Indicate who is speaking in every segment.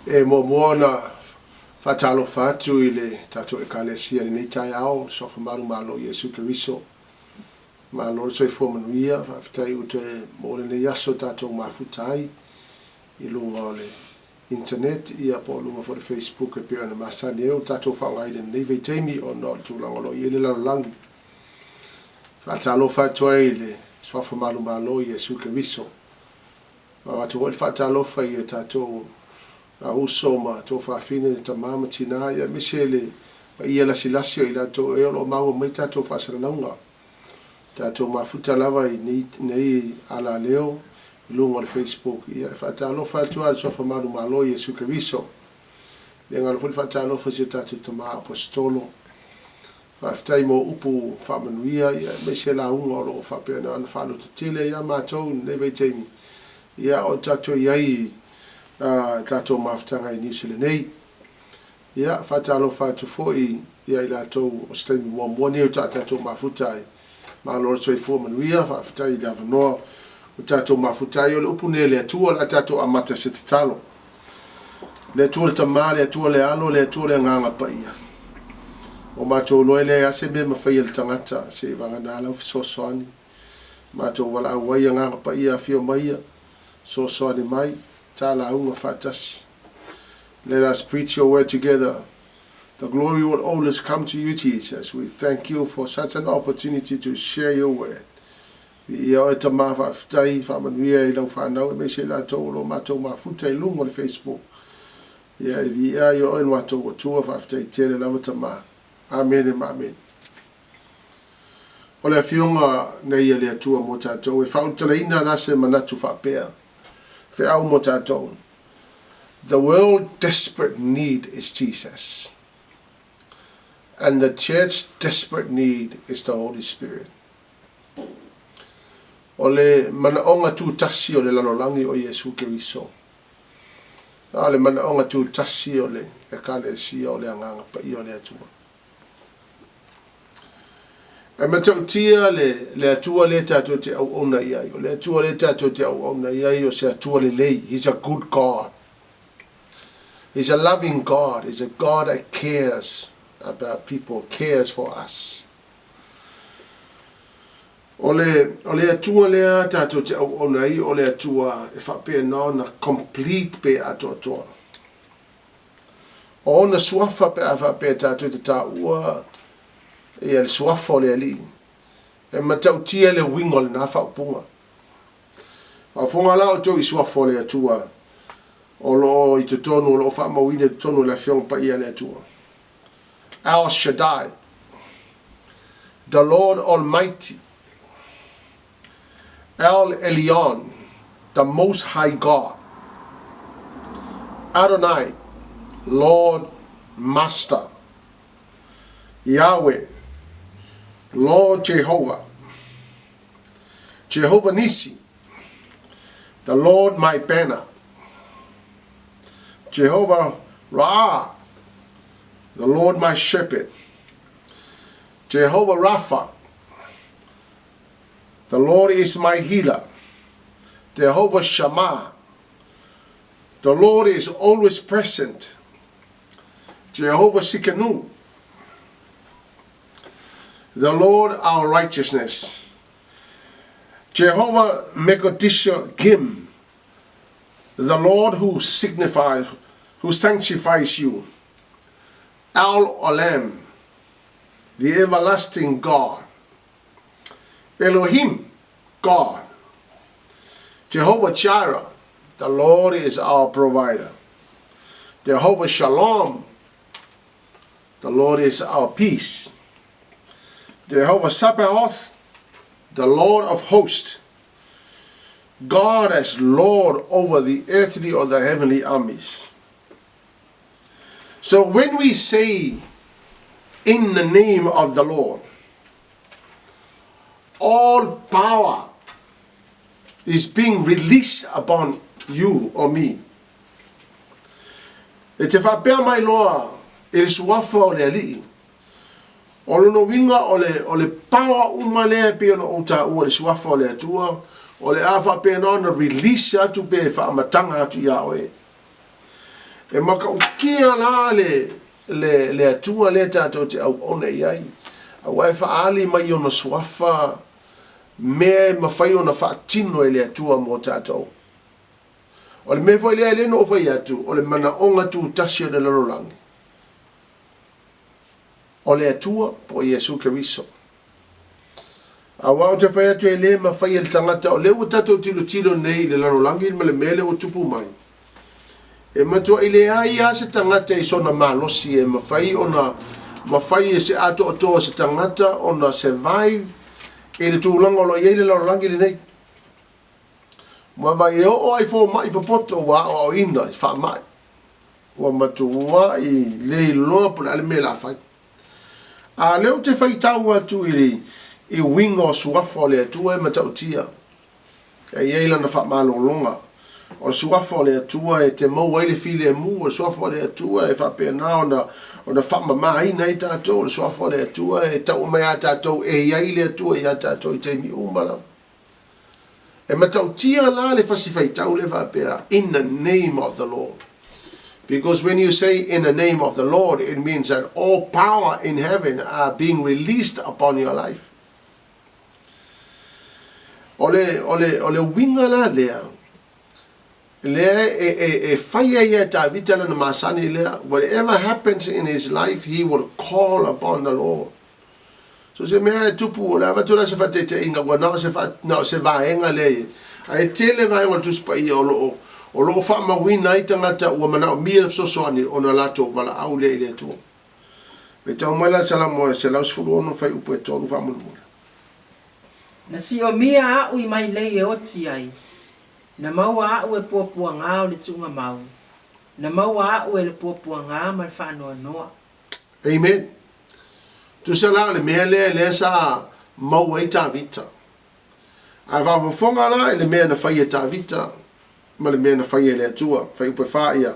Speaker 1: E muamua ona faatalofa atu i le tatou Ekalesia i lenei taeao, Suafa Malu Malo Iesu Keriso. Malo le soifua manuia, faafetai ua toe maua lenei aso tatou mafuta ai i luga o le internet ia po o luga foi o le Facebook e pei ona masani ai ona tatou faaaogaina i lenei vaitaimi ona o le tulaga o lo o i ai le lalolagi. Faatalofa atu ai i le Suafa Manumalo o Iesu Keriso. E avatu foi le faatalofa i o tatou uso ma tuafafine, tama ma tina, ia aemaise le paia lasilasi o i latou ea o lo o maua mai tatou faasalalauga. Tatou mafuta lava i nei alaleo i luga o le Facebook. Ia, e faatalofa atu lava i le Suafa Manumalo Iesu Keriso. Le galo foi le faatalofa i si o tatou tama Aposetolo. Faafetai mo upu faamanuia, ia, aemaise lauga o lo o faapena ona faalototele ia matou i lenei vaitaimi, ia, o tatou i ai i tatou mafutaga i Niu Sila nei. Ia, faatalofa atu foi ia i latou o se taimi muamua nei o ta tatou mafuta ai. Malo le soifua manuia, faafetai i le avanoa o tatou mafuta ai. O le upu nei a le Atua, o le a tatou amata i se tatalo. Le Atua le Tama, le Atua le Alo, le Atua le Agaga Paia. O matou iloa e leai lava se mea e mafai e le tagata se i vagana lau fesoasoani. Matou valaau ai Agaga Paia afio maia, fesoasoani mai, ta lauga faatasi. Let us preach your word together. The glory will always come to you, Jesus. We thank you for such an opportunity to share your word. Viia oe Tama, faafetai, faamanuia i lau whanau, aemaise i latou o lo matou mafuta i luga o le Facebook. Ia, e viia ai oe le matou Atua, faafetai tele lava Tama. Amene ma amene. O le afioga nei a le Atua mo tatou, e faaulutalaina la se manatu faapea, feau mo tatou. The world desperate need is Jesus. And the church desperate need is the Holy Spirit. O le manaoga tutasi o le lalolagi o Iesu Keriso. A o le manaoga tutasi o le Ekalesia o le Agaga Paia o le Atua. E matautia le, le Atua lea tatou te auauna i ai. O le Atua lea tatou te auauna i ai o se Atua lelei. He's a good God. He's a loving God. He's a God that cares about people, cares for us. O le, o le Atua lea tatou te auauna ai, o le Atua e faapena ona complete pe atoatoa. O ona suafa pe a faapea tatou te taua ia le suafa o le Alii, e matautia le uiga o lena faaupuga. Faafofoga la outou i suafa o le Atua o lo o i totonu, o lo o faamauina i totonu o le Afioga Paia a le Atua. El Shaddai, the Lord Almighty, El Elyon, the Most High God, Adonai, Lord Master, Yahweh, Lord Jehovah, Jehovah Nisi, the Lord my banner, Jehovah Ra'ah, the Lord my shepherd, Jehovah Rapha, The Lord is my healer. Jehovah Shammah. The Lord is always present. Jehovah Tsidkenu. The Lord our righteousness. Jehovah Mekodisha Gim. The Lord who signifies, who sanctifies you. El Olam, the everlasting God. Elohim, God. Jehovah Jireh, the Lord is our provider. Jehovah Shalom, the Lord is our peace. Jehovah Sabaoth, the Lord of hosts. God as Lord over the earthly or the heavenly armies. So when we say, in the name of the Lord, all power is being released upon you or me. E te faapea mai loa i le suafa o le Alii, o lona uiga o le, o le power uma lea e pei ona ou taua i le suafa o le Atua, o le a faapena ona release atu pe faamataga atu iā oe. E matautia la le, le, le Atua lea tatou te auauna i ai, aua e faaali mai i Ona Suafa mea e mafai ona faatino e le Atua mo tatou. O le mea foi lea e le na ou fai atu, o le manaoga tutasi o le lalolagi, o le Atua po o Iesu Keriso. Aua ou te fai atu e le mafai e le tagata, o lea ua tatou tilotilo nei i le lalolagi ma le mea lea ua tupu mai, e matuai leai lava se tagata i sona malosi e mafai ona mafai e se atoatoa o se tagata ona survive i le tulaga o lo o i ai le lalolagi lenei. Ua vaai e oo lava i fomai popoto ua aoaoina i faamai, ua matuai le iloa po o le a le mea o le a fai. A o lea ou te faitau atu i le i uiga o suafa o le Atua e matautia, e i ai lana faamalologa. O le suafa o le Atua e te maua ai le filemu, o le suafa o le Atua e faapena ona ona faamamaina ai tatou, o le suafa o le Atua e tau mai ia tatou e i ai le Atua ia tatou i taimi uma lava. E matautia la le fasi faitau lea faapea, in the name of the Lord. Because when you say in the name of the Lord, it means that all power in heaven are being released upon your life. O le, o le, o le uiga la lea, lea e, e, e fai ai e Tavita lana masani lea, whatever happens in his life, he will call upon the Lord. So se mea e tupu, o le avatu la se faataitaiga, ua na o se, fa, na o se vaega lea i ai. Ae tele vaega o le Tusi Paia o lo o, o lo o faamauina ai tagata ua manaomia le fesoasoani ona latou valaau lea i le Atua. Faitau mai la le Salamo e 116 fuaiupu e 3 faamolemole.
Speaker 2: Na siomia a'u i mailei e oti ai, na maua a'u e puapuagā o le tuugamau, na maua a'u e le puapuagā ma le faanoanoa.
Speaker 1: Amen. Tusa la o le mea lea lea sa maua ai Tavita. A faafofoga la i le mea na fai e Tavita ma le mea na fai e le Atua, fuaiupu e 4 ia.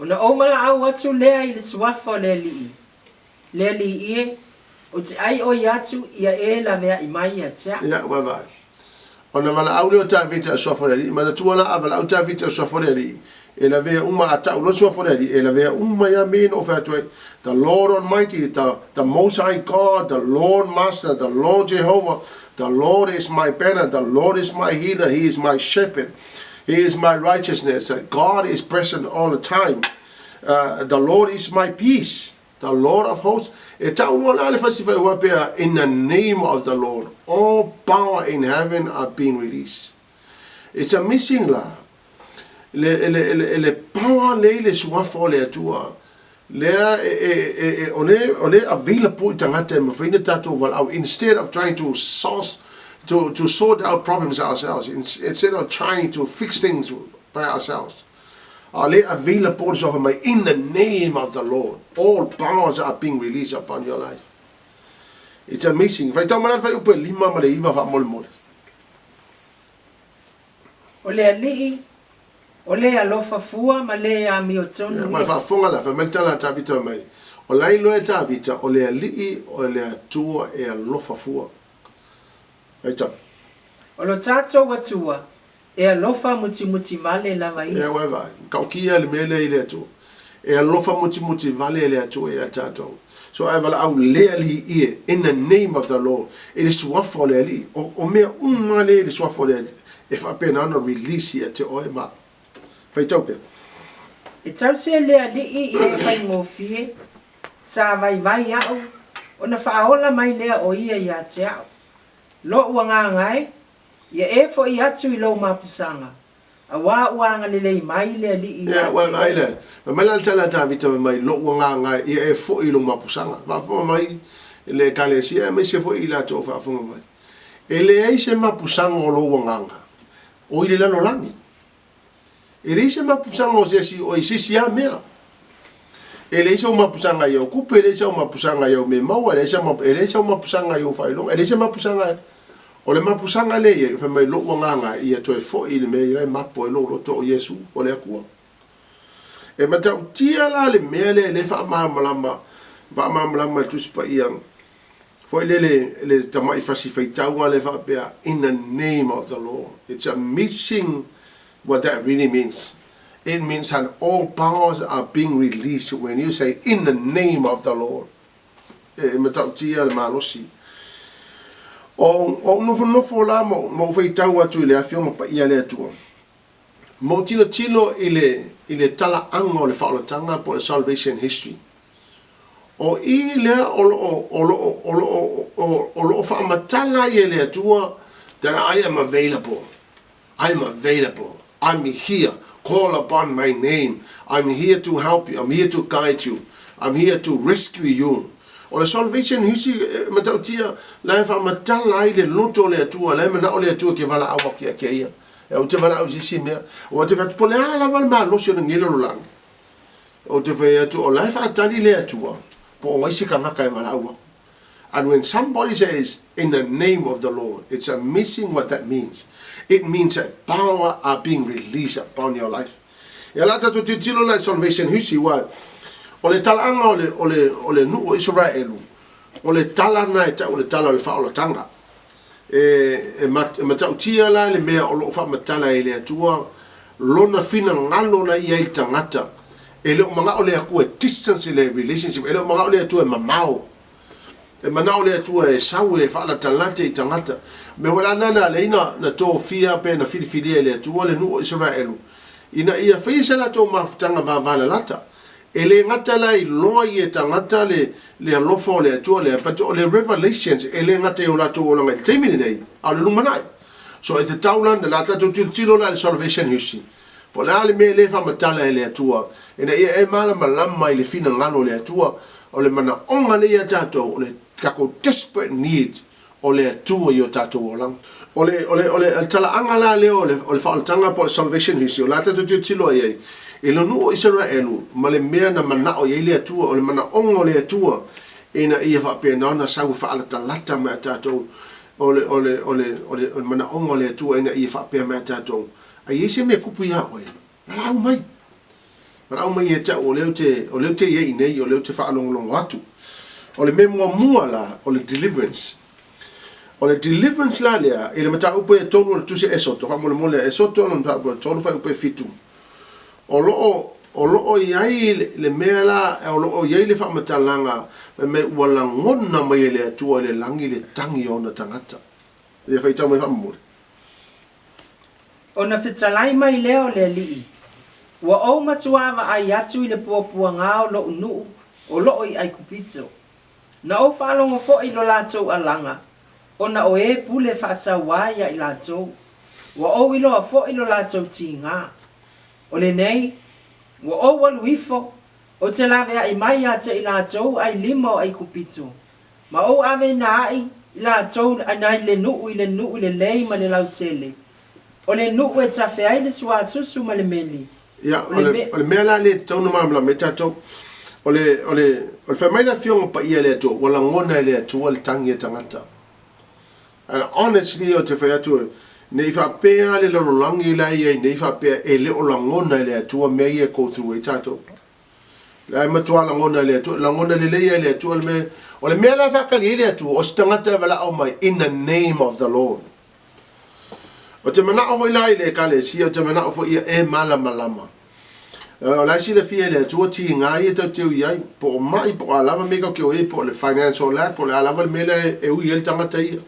Speaker 2: Ona ou valaau atu lea i le suafa o le Alii, Le Alii e, ou te ʻaiʻoi atu ia e laveaʻi mai ia te aʻu.
Speaker 1: Ia, ua vaai. Ona valaau lea o Tavita i le suafa o le Alii. Manatua la, a valaau Tavita i le suafa o le Alii, e lavea uma, a tau loa le suafa o le Alii, e lavea uma ai lava mea ia na ou fai atu ai, The Lord Almighty, the, the Most High God, the Lord Master, the Lord Jehovah, the Lord is my banner, the Lord is my healer, He is my shepherd, He is my righteousness, God is present all the time, the Lord is my peace. The Lord of hosts, e tau loa la le fasi whai pea, in the name of the Lord, all power in heaven are being released. It's amazing la, le, le, le, le power le i le suafa o le Atua, lea e, e, e, e, o le, o le available i tagata e mafai ona tatou valaau, instead of trying to source, to sort out problems ourselves, instead of trying to fix things by ourselves. A o lea e available le suafa mai, in the name of the Lord, all powers are being released upon your life. It's amazing. Faitau mai la le fuaiupu e 5 ma le 9 faamolemole.
Speaker 2: O le Alii, o le alofa fua ma le amiotonu
Speaker 1: Ia, ua e faafofoga la, fai mai le tala a Tavita fai mai, O la e iloa e Tavita, o le Alii o le Atua e alofa fua. Faitau.
Speaker 2: O lo tatou Atua, E alofa mutimuti vale lava ia.
Speaker 1: Ia, ua e vaai, matautia le mea lea i le Atua. E alofa mutimuti vale le Atua ia tatou. So a e valaau le Alii ie, in the name of the Lord, i le suafa o le Alii. O, o mea uma lea i le suafa o le Alii, e faapena ona release ia te oe ma au. Faitau pea.
Speaker 2: E tausi e le Alii i e faigofie, sa vaivai a'u, ona faaola mai lea o ia ia te a'u. Lo'u agaga e, Ia e foʻi atu i lou mapusaga, auā ua agalelei mai le Alii
Speaker 1: iā te oe. Fai mai la le tala a Tavita fai mai, Loʻu agaga e, ia e foʻi i lou mapusaga. Faafofoga mai le Ekalesia aemaise foi i latou o faafofoga mai. E leai se mapusaga o lou agaga o i le lalolagi. E leai se mapusaga o se isi o i se isi lava mea. E leai sau mapusaga i au tupe, e leai sau mapusaga i au mea maua, e leai sau e leai sau mapusaga i ou faailoga, e leai se mapusaga. O le mapusaga lea e i ai, fai mai lou agaga ia toe foi i le mea la e mapo ai lou loto o Iesu, o le Atua. E matautia la le mea lea e faamalamalama, faamalamalama e le Tusi Paia foi lele le tamai fasi faitauga lea faapea, in the name of the Lord. It's amazing what that really means. It means that all powers are being released when you say in the name of the Lord. E matautia le malosi. O ou nofonofo la ma ou faitau atu i le Afioga Paia a le Atua. Ma ou tilotilo i le, i le talaaga o le faaolataga po o le salvation history. O i lea o lo o, o lo o, o lo o, o, o lo o faamatala ai e le Atua that I am available. I'm available. I'm here. Call upon my name. I'm here to help you. I'm here to guide you. I'm here to rescue you. O le salvation hisi e matautia la e faamatala ai le loto o le Atua, la e manao le Atua ke valaau atu ia te ia. E ou te valaau i se isi mea. Ua te fai atu, po o le a lava le malosi o le gelo lo lagi. Ou te fai atu, o la e faatali le Atua, po o ai se tagata e valaau atu. And when somebody says, in the name of the Lord, it's amazing what that means. It means that power are being released upon your life. Ia la tatou tilotilo la i salvation history, wa, o le talaaga o le, o le, o le nuu o Isaraelu, o le tala na e tau o le tala o le faaolataga. E, e, e matautia la le mea o loo faamatala e le Atua lona finagalo la i ai le tagata. E le o manao le Atua e distance le relationship, e le o manao le Atua e mamao. E manao le Atua e sau e faalatalate i tagata. Mea foi la lena na ala ai na, na tofia pe na filifilia e le Atua le nuu o Isaraelu ina ia faia se latou mafutaga vavalalata. E le gata la i loa i e tagata le, le alofa o le Atua lea, but o le revelations e le gata i o latou olaga i le taimi lenei, a o le lumanai. So e tatau la na tatou tilotilo la i le salvation history, po o le a le mea e le faamatala e le Atua, ina ia e malamalama i le finagalo o le Atua, o le manaoga lea ia tatou, o le tatou desperate need o le Atua i o tatou olaga. O le, o le, o le talaaga la lea o le, o le faaolataga po o le salvation history, o le a tatou tilotilo i ai, i le nuu o Isaraelu ma le mea na manao i ai le Atua, o le manaoga o le Atua ina ia faapena ona sau e faalatalata mai a tatou, o le, o le, o le, o le, o le manaoga o le Atua ina ia faapea mai a tatou, a i ai se mea kupu iā oe, valaau mai. Valaau mai ia te au, o lea ou te, o lea ou te i ai i nei, o lea ou te faalogologo atu. O le mea muamua la, o le deliverance. O le deliverance la lea, i le mataupu e tonu o le Tusi a Esoto, faamolemole, Esoto lona mataupu e tolu fuaiupu e fitu. O lo o, o lo o i ai le, le mea la, o lo o i ai le faamatalaga, fai mai ua lagona mai e le Atua i le lagi le tagi o ona tagata. Ia faitau mai faamolemole.
Speaker 2: Ona fetalai mai lea o le Alii, Ua ou matuā vaai atu i le puapuagā o loʻu nuu o loo i Aikupito. Na ou faalogo foi i lo latou alaga, ona o e pule faasauā ia i latou. Ua ou iloa foi lo latou tigā. O lenei, ua ou alu ifo, ou te laveai mai ia te i latou ai lima o Aikupito, Ma ou aveina aʻi i latou nai le nuu i le nuu lelei ma le lautele, o le nuu e tafe ai le suasusu ma le meli.
Speaker 1: Ia, o le, o le mea la lea e tatau ona malamalama ai tatou, o le, o le, o le fai mai le Afioga Paia a le Atua, ua lagona e le Atua le tagi a tagata. And honestly, ou te fai atu, ne i faapea le lalolagi la e i ai nei faapea e le o lagona e le Atua mea ia e go through ai tatou. La e matua lagona e le Atua, lagona lelei e le Atua le mea. O le mea la e faatali ai le Atua, o se tagata e valaau mai, in the name of the Lord. O te manao foi la i le Ekalesia, o te manao foi ia e malamalama. O la e silafia e le Atua tiga ia tatou te ui ai, po o mai, po o a lava mea tatou te o ai, po o le financial lack, po o le a lava le mea lea e ui ai le tagata ia.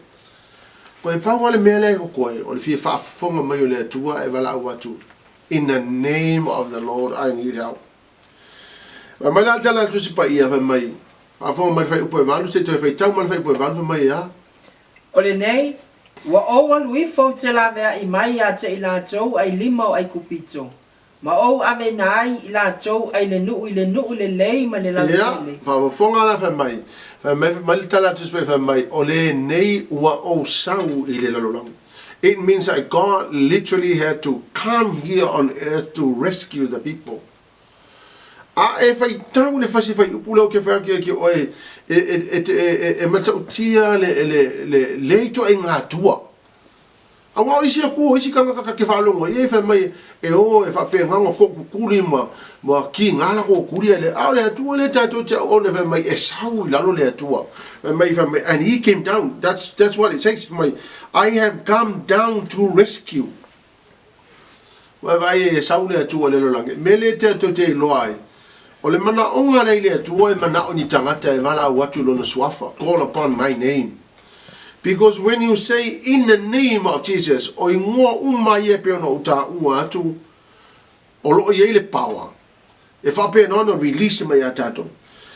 Speaker 1: Koe pau lava le mea lea e kokoe, o le fia faafofoga mai o le Atua e valaau atu, In the name of the Lord I need help. Fai mai la le tala a le Tusi Paia, fai mai, faafofoga mai le fuaiupu e valu, se i toe faitau mai le fuaiupu e valu, fai mai e a?
Speaker 2: O lenei, ua ou alu ifo ou te laveai mai ia te i latou ai lima o Aikupito, ma ou aveina ai i latou ai le nuu i le nuu lelei ma le
Speaker 1: Ia,
Speaker 2: lautele.
Speaker 1: faafofoga la fai mai, fai mai, fai mai le tala a le Tusi Paia, fai mai, o lenei ua ou sau i le lalolagi. It means that God literally had to come here on earth to rescue the people. A e faitau le fasi fuaiupu lea ou te fai atu ia te oe, e, e, e, e, e, e matautia le, le, le, le ituaiga Atua. Aua o isi Atua, o isi tagata ta te faalogo i ai, fai mai e o e faapena ona tootutuli ma, ma kiga latou tuli, a o le Atua lea tatou te auauna, fai mai e sau i lalo le Atua. Fai mai, fai mai, and he came down, that's what it says, fai mai, I have come down to rescue. Vaavaai e sau le Atua i le lalolagi, mea lea tatou te iloa ai, o le manaoga lea i le Atua e manao ni tagata e valaau atu i Lona Suafa, call upon my name. Because when you say in the name of Jesus, o igoa uma ia e pei ona ou taua atu, o lo o i ai le power e faapena ona release mai ia tatou.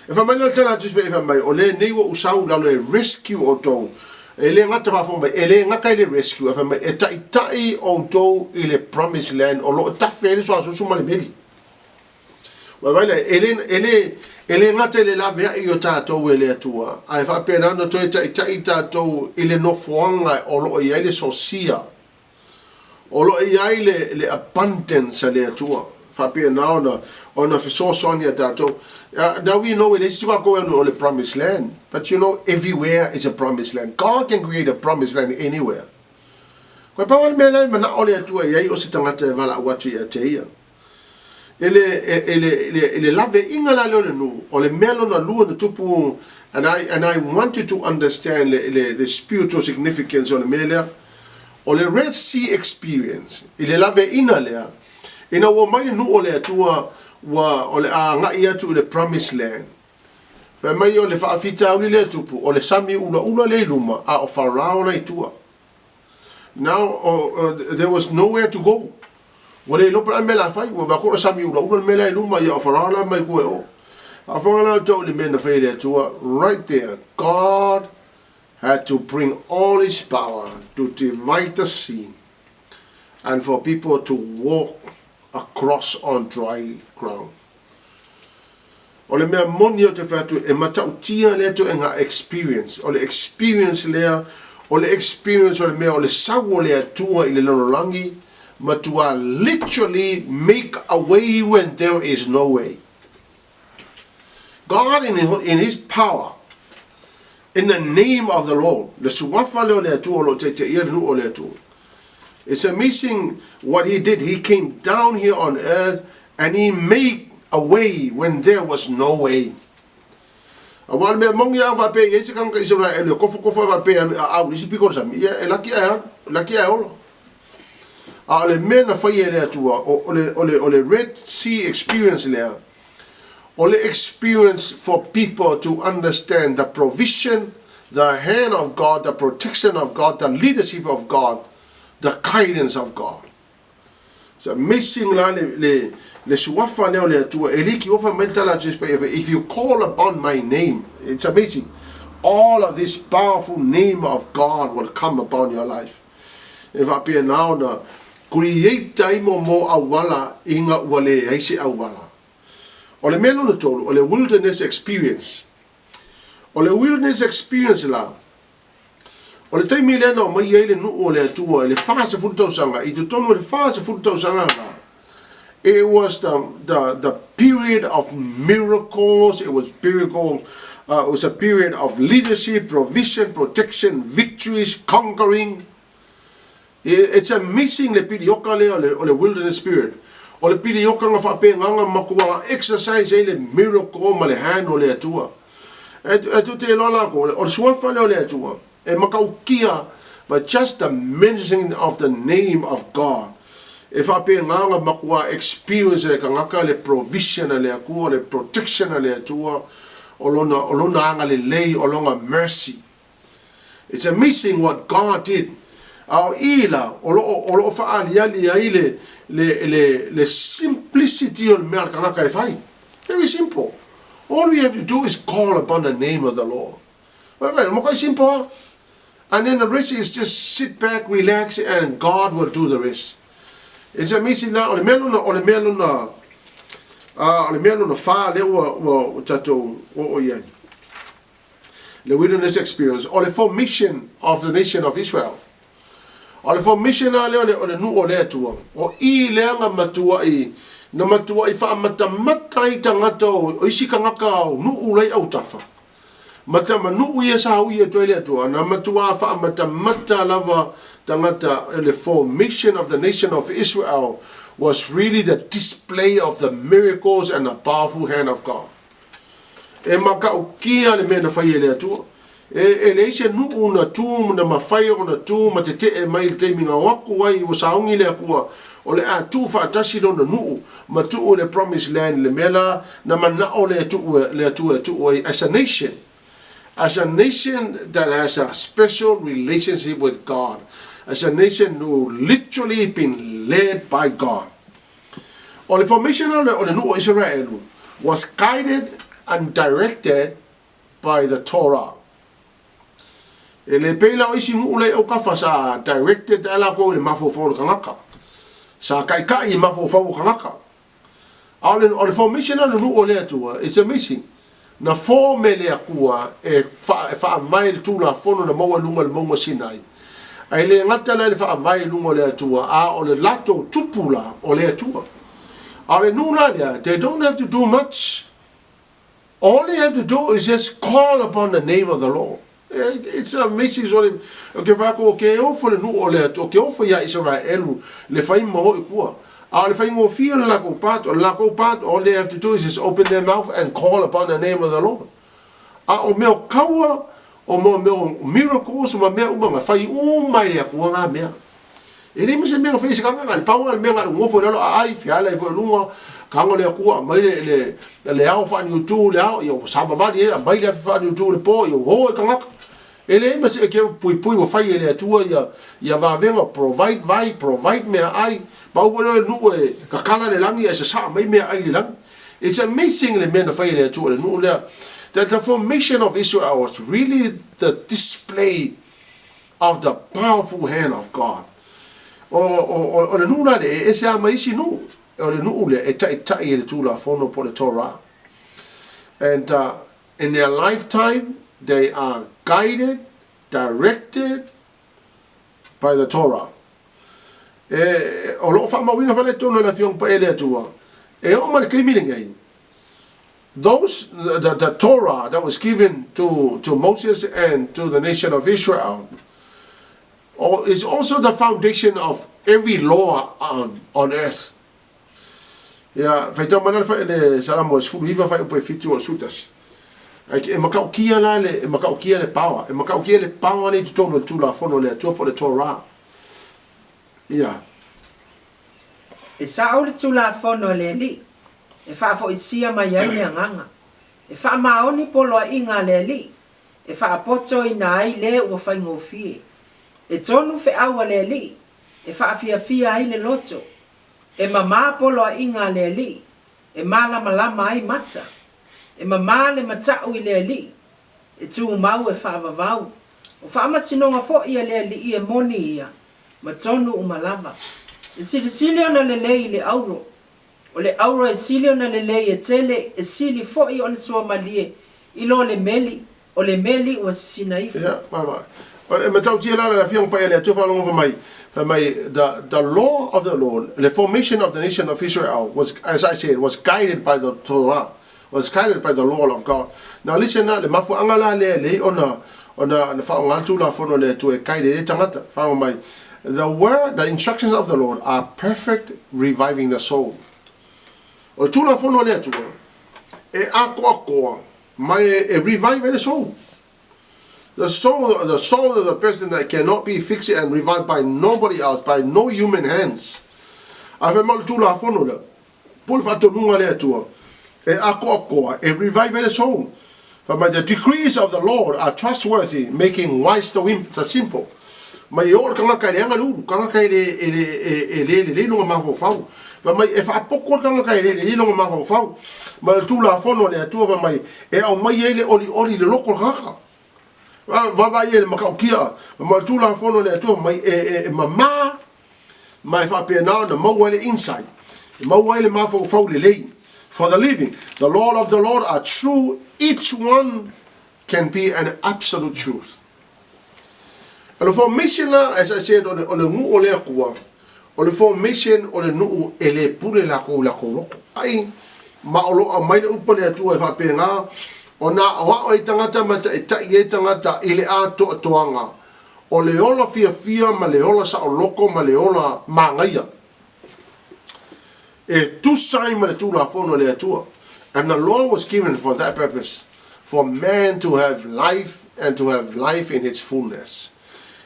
Speaker 1: E fai mai le tala a Tusi e fai mai, o lenei ua ou sau i lalo e rescue outou. E le gata faafofoga mai, e le gata i le rescue, ae fai mai, e taitai outou i le promised land o lo o tafe ai le suasusu ma le meli. Vaai lea, e le, e le, e le gata i le laveai o tatou e le Atua, ae faapena ona toe taitai tatou i le nofoaga o lo o i ai le sosia. O lo o i ai le, le abundance a le Atua, faapena ona, ona fesoasoani ia tatou. Now we know e leai se isi o e alu o le promised land, but you know, everywhere is a promised land. God can create a promised land anywhere. Koe pau le mea lea e manao le Atua i ai o se tagata e valaau atu ia te ia. I le, i le, i le, i le laveaiga la lea o le nuu, o le mea lona lua na tupu, and I want you to understand le spiritual significance o le mea lea. O le Red Sea experience, i le laveaiga lea, ina ua mai le nuu o le Atua, ua, o le a agai atu i le promised land. Fai mai o le faafitauli lea tupu, o le sami ulaula lea i luma, a o Farao la i tua. Now, there was nowhere to go. Ua le iloa pe o le a le mea la fai, ua vaai atu o le sami ulaula le mea la i luma, ia o Farao la mai tua e o. Faafofoga la outou i le mea na fai e le Atua, right there, God had to bring all his power to divide the sea and for people to walk across on dry ground. O le mea moni o te fai atu e matautia lea ituaiga experience. O le experience lea, o le experience o le mea o le sau o le Atua i le lalolagi, matua literally make a way when there is no way. God in his power, in the name of the Lord, le suafa lea o le Atua o lo o taitaia le nuu o le Atua. It's amazing what he did. He came down here on earth and he made a way when there was no way. Aua le mea moni a faapea i ai se tagata Isaraelu e kofokofo e faapea e aau i isi pito o le sami, ia e laki ae alu, laki ae ola. A o le mea na fai e le Atua, o le Red Sea experience lea, o le experience for people to understand the provision, the hand of God, the protection of God, the leadership of God, the guidance of God. It's amazing la le suafa lea o le Atua. E liki ofa mai le tala a Jesu, if you call upon my name, it's amazing. All of this powerful name of God will come upon your life. E faapena ona create ai mo auala ina ua leai se auala. O le mea lona tolu, o le wilderness experience. O le wilderness experience la, o le taimi lea na omai ai le nuu o le Atua i le 40 tausaga, i totonu o le 40 tausaga la, it was the period of miracles, it was a period of leadership, provision, protection, victories, conquering. It's amazing le pilioka lea o le wilderness spirit. O le pilioka nga faapeganga matua exercise ai le miracle ma le hand o le Atua. E tu te iloa la ko, o le suafa lea o le Atua, e matautia but just the mentioning of the name of God. E faapeganga matua experience le tagata le provision a le Atua, le protection a le Atua, o lona agalelei, o lona mercy. It's amazing what God did. A o i la, o loo faaliali ai le simplicity o le mea a le tagata e fai. Very simple. All we have to do is call upon the name of the Lord. Wait, wait, simple. And then the rest is just sit back, relax, and God will do the rest. It's amazing la, o le mea lona fa lea ua tatou o i ai. Le wilderness experience, o le formation of the nation of Israel. O le formation la lea o le nuu o le Atua, o i lea nga matua i, na matua i faamatamata ai tagata o isi tagata o nuu lai autafa. Mata manu ia sa ui e toi le Atua, na matua faamatamata lava tagata. Le formation of the nation of Israel was really the display of the miracles and the powerful hand of God. E matautia le mea na fai e le Atua. E leai se nuu na tu na mafai ona tu ma tetee mai le taimi na o atu ai ua sauni le Atua. O le a tuufaatasi Lona nuu ma tuu i le Promised Land, le mea la na manao le Atua e tuu ai as a nation. As a nation that has a special relationship with God. As a nation who literally been led by God. O le formation o le nuu o Isaraelu was guided and directed by the Torah. E le pei la o isi nuu la i autafa sa directed ai lakou i le mafaufau o le tagata. Sa taitai i mafaufau o tagata. A o le, o le formation o le nuu o le Atua, it's amazing. Na form e le Atua e, fa, e faavae le Tulafono na maua i luga o le mauga Sinai. Ae le gata la i le faavae i luga o le Atua, a o le latou tupu la o le Atua. A o le nuu la lea, they don't have to do much. All they have to do is just call upon the name of the Lord. It's amazing sole o ke whai ko ke ofo le nuu o le Atua, ke ofo ia Isaraelu le whai ma hoi kua. A o le faigofie o le lakou part, o le lakou part, all they have to do is just open their mouth and call upon the name of the Lord. A o mea o kaua, o mea o miracles, ma mea uma, na whai uma i le Atua ngā mea. E leai ma se mea na faia e se tagata, na o le pau lava le mea na o le nofo i lalo aai, feala ai foi i luga, tago le Atua aumai le, le, le ao faaniutu le ao, ia ua savavali ai, aumai le afi faaniutu i le po, ia ua o ai tagata. E leai ma se ke puipui ua fai e le Atua ia, ia vavega, provide vai, provide meaai, pau foi lea o le nuu e kakala le lagi ae sasaa mai meaai i le lagi. It's amazing le mea na fai e le Atua i le nuu lea. That the formation of Israel was really the display of the powerful hand of God. O, o, o, o le nuu la lea, e ese lava ma isi nuu. O le nuu lea e taitai e le Tulafono po o le Torah. And in their lifetime, they are guided, directed by the Torah. E, o loo faamauina faaletonu e le Afioga Paia le Atua, e oo mai le taimi lenei, those, the Torah that was given to Moses and to the nation of Israel is also the foundation of every law on earth. Ia, faitau mai la le, le Salamo e 19 fuaiupu e 7 o Sutasi. Ai, e matautia la le, e matautia le power, e matautia le power le i totonu o le Tulafono o le Atua po o le Torah. Ia.
Speaker 2: E sao le Tulafono a le Alii e faafoisia mai ai le agaga, e faamaoni poloaiga a le Alii e faapotoina ai le ua faigofie. E tonu feau a le Alii e faafiafia ai le loto, e mamā poloaiga a le Alii e malamalama ai mata, e mamā le mata'u i le Alii e tumau e faavavau. O faamasinoga foi a le Alii e moni ia, ma tonu uma lava. E silisili ona lelei i le auro. O le auro e sili ona lelei e tele, e sili foi ona suamalie i lo le meli, o le meli ua sisina ifo.
Speaker 1: Ia, ma, ma, e matautia la le Afioga Paia le Atua faalogo fai mai, fai mai, the law of the Lord, the formation of the nation of Israel was, as I said, was guided by the Torah, was guided by the law of God. Now listen la, le mafuaaga la lea e leai ona, ona na faaaoga le Tulafono a le Atua e guide ai le tagata, faalogo mai, the word, the instructions of the Lord are perfect, reviving the soul. O le Tulafono a le Atua, e atoatoa ma e, e revive ai le soul. The soul of the person that cannot be fixed and revived by nobody else, by no human hands. A fai mai o le Tulafono lea, po o le faatonuga a le Atua, e atoatoa, e revive ai le soul. Fai mai, the decrees of the Lord are trustworthy, making wise the wimp. It's simple. Mai e oo le tagata e leaga le ulu, tagata e le, e le, e, e le lelei lona mafaufau. Fai mai, e faapoto le tagata e le lelei lona mafaufau. Ma le Tulafono a le Atua fai mai, e aumai ai le olioli i le loto o le tagata. Vaavaai i ai le matautia. Ma le Tulafono a le Atua fai mai, e, e, e mamā ma e faapena ona maua ai le insight, e maua ai le mafaufau lelei. For the living, the law of the Lord are true, each one can be an absolute truth. O le formation la, as I said, o le, o le nuu o le Atua, o le formation o le nuu e le pule lakou i lakou loto. Ai, ma o lo o aumai le upu a le Atua e faapena, ona aoao ai tagata ma taitai ai tagata i le atoatoaga o le ola fiafia ma le ola saoloko ma le ola magaia e tusa ai ma le Tulafono a le Atua. And the law was given for that purpose, for man to have life and to have life in its fullness.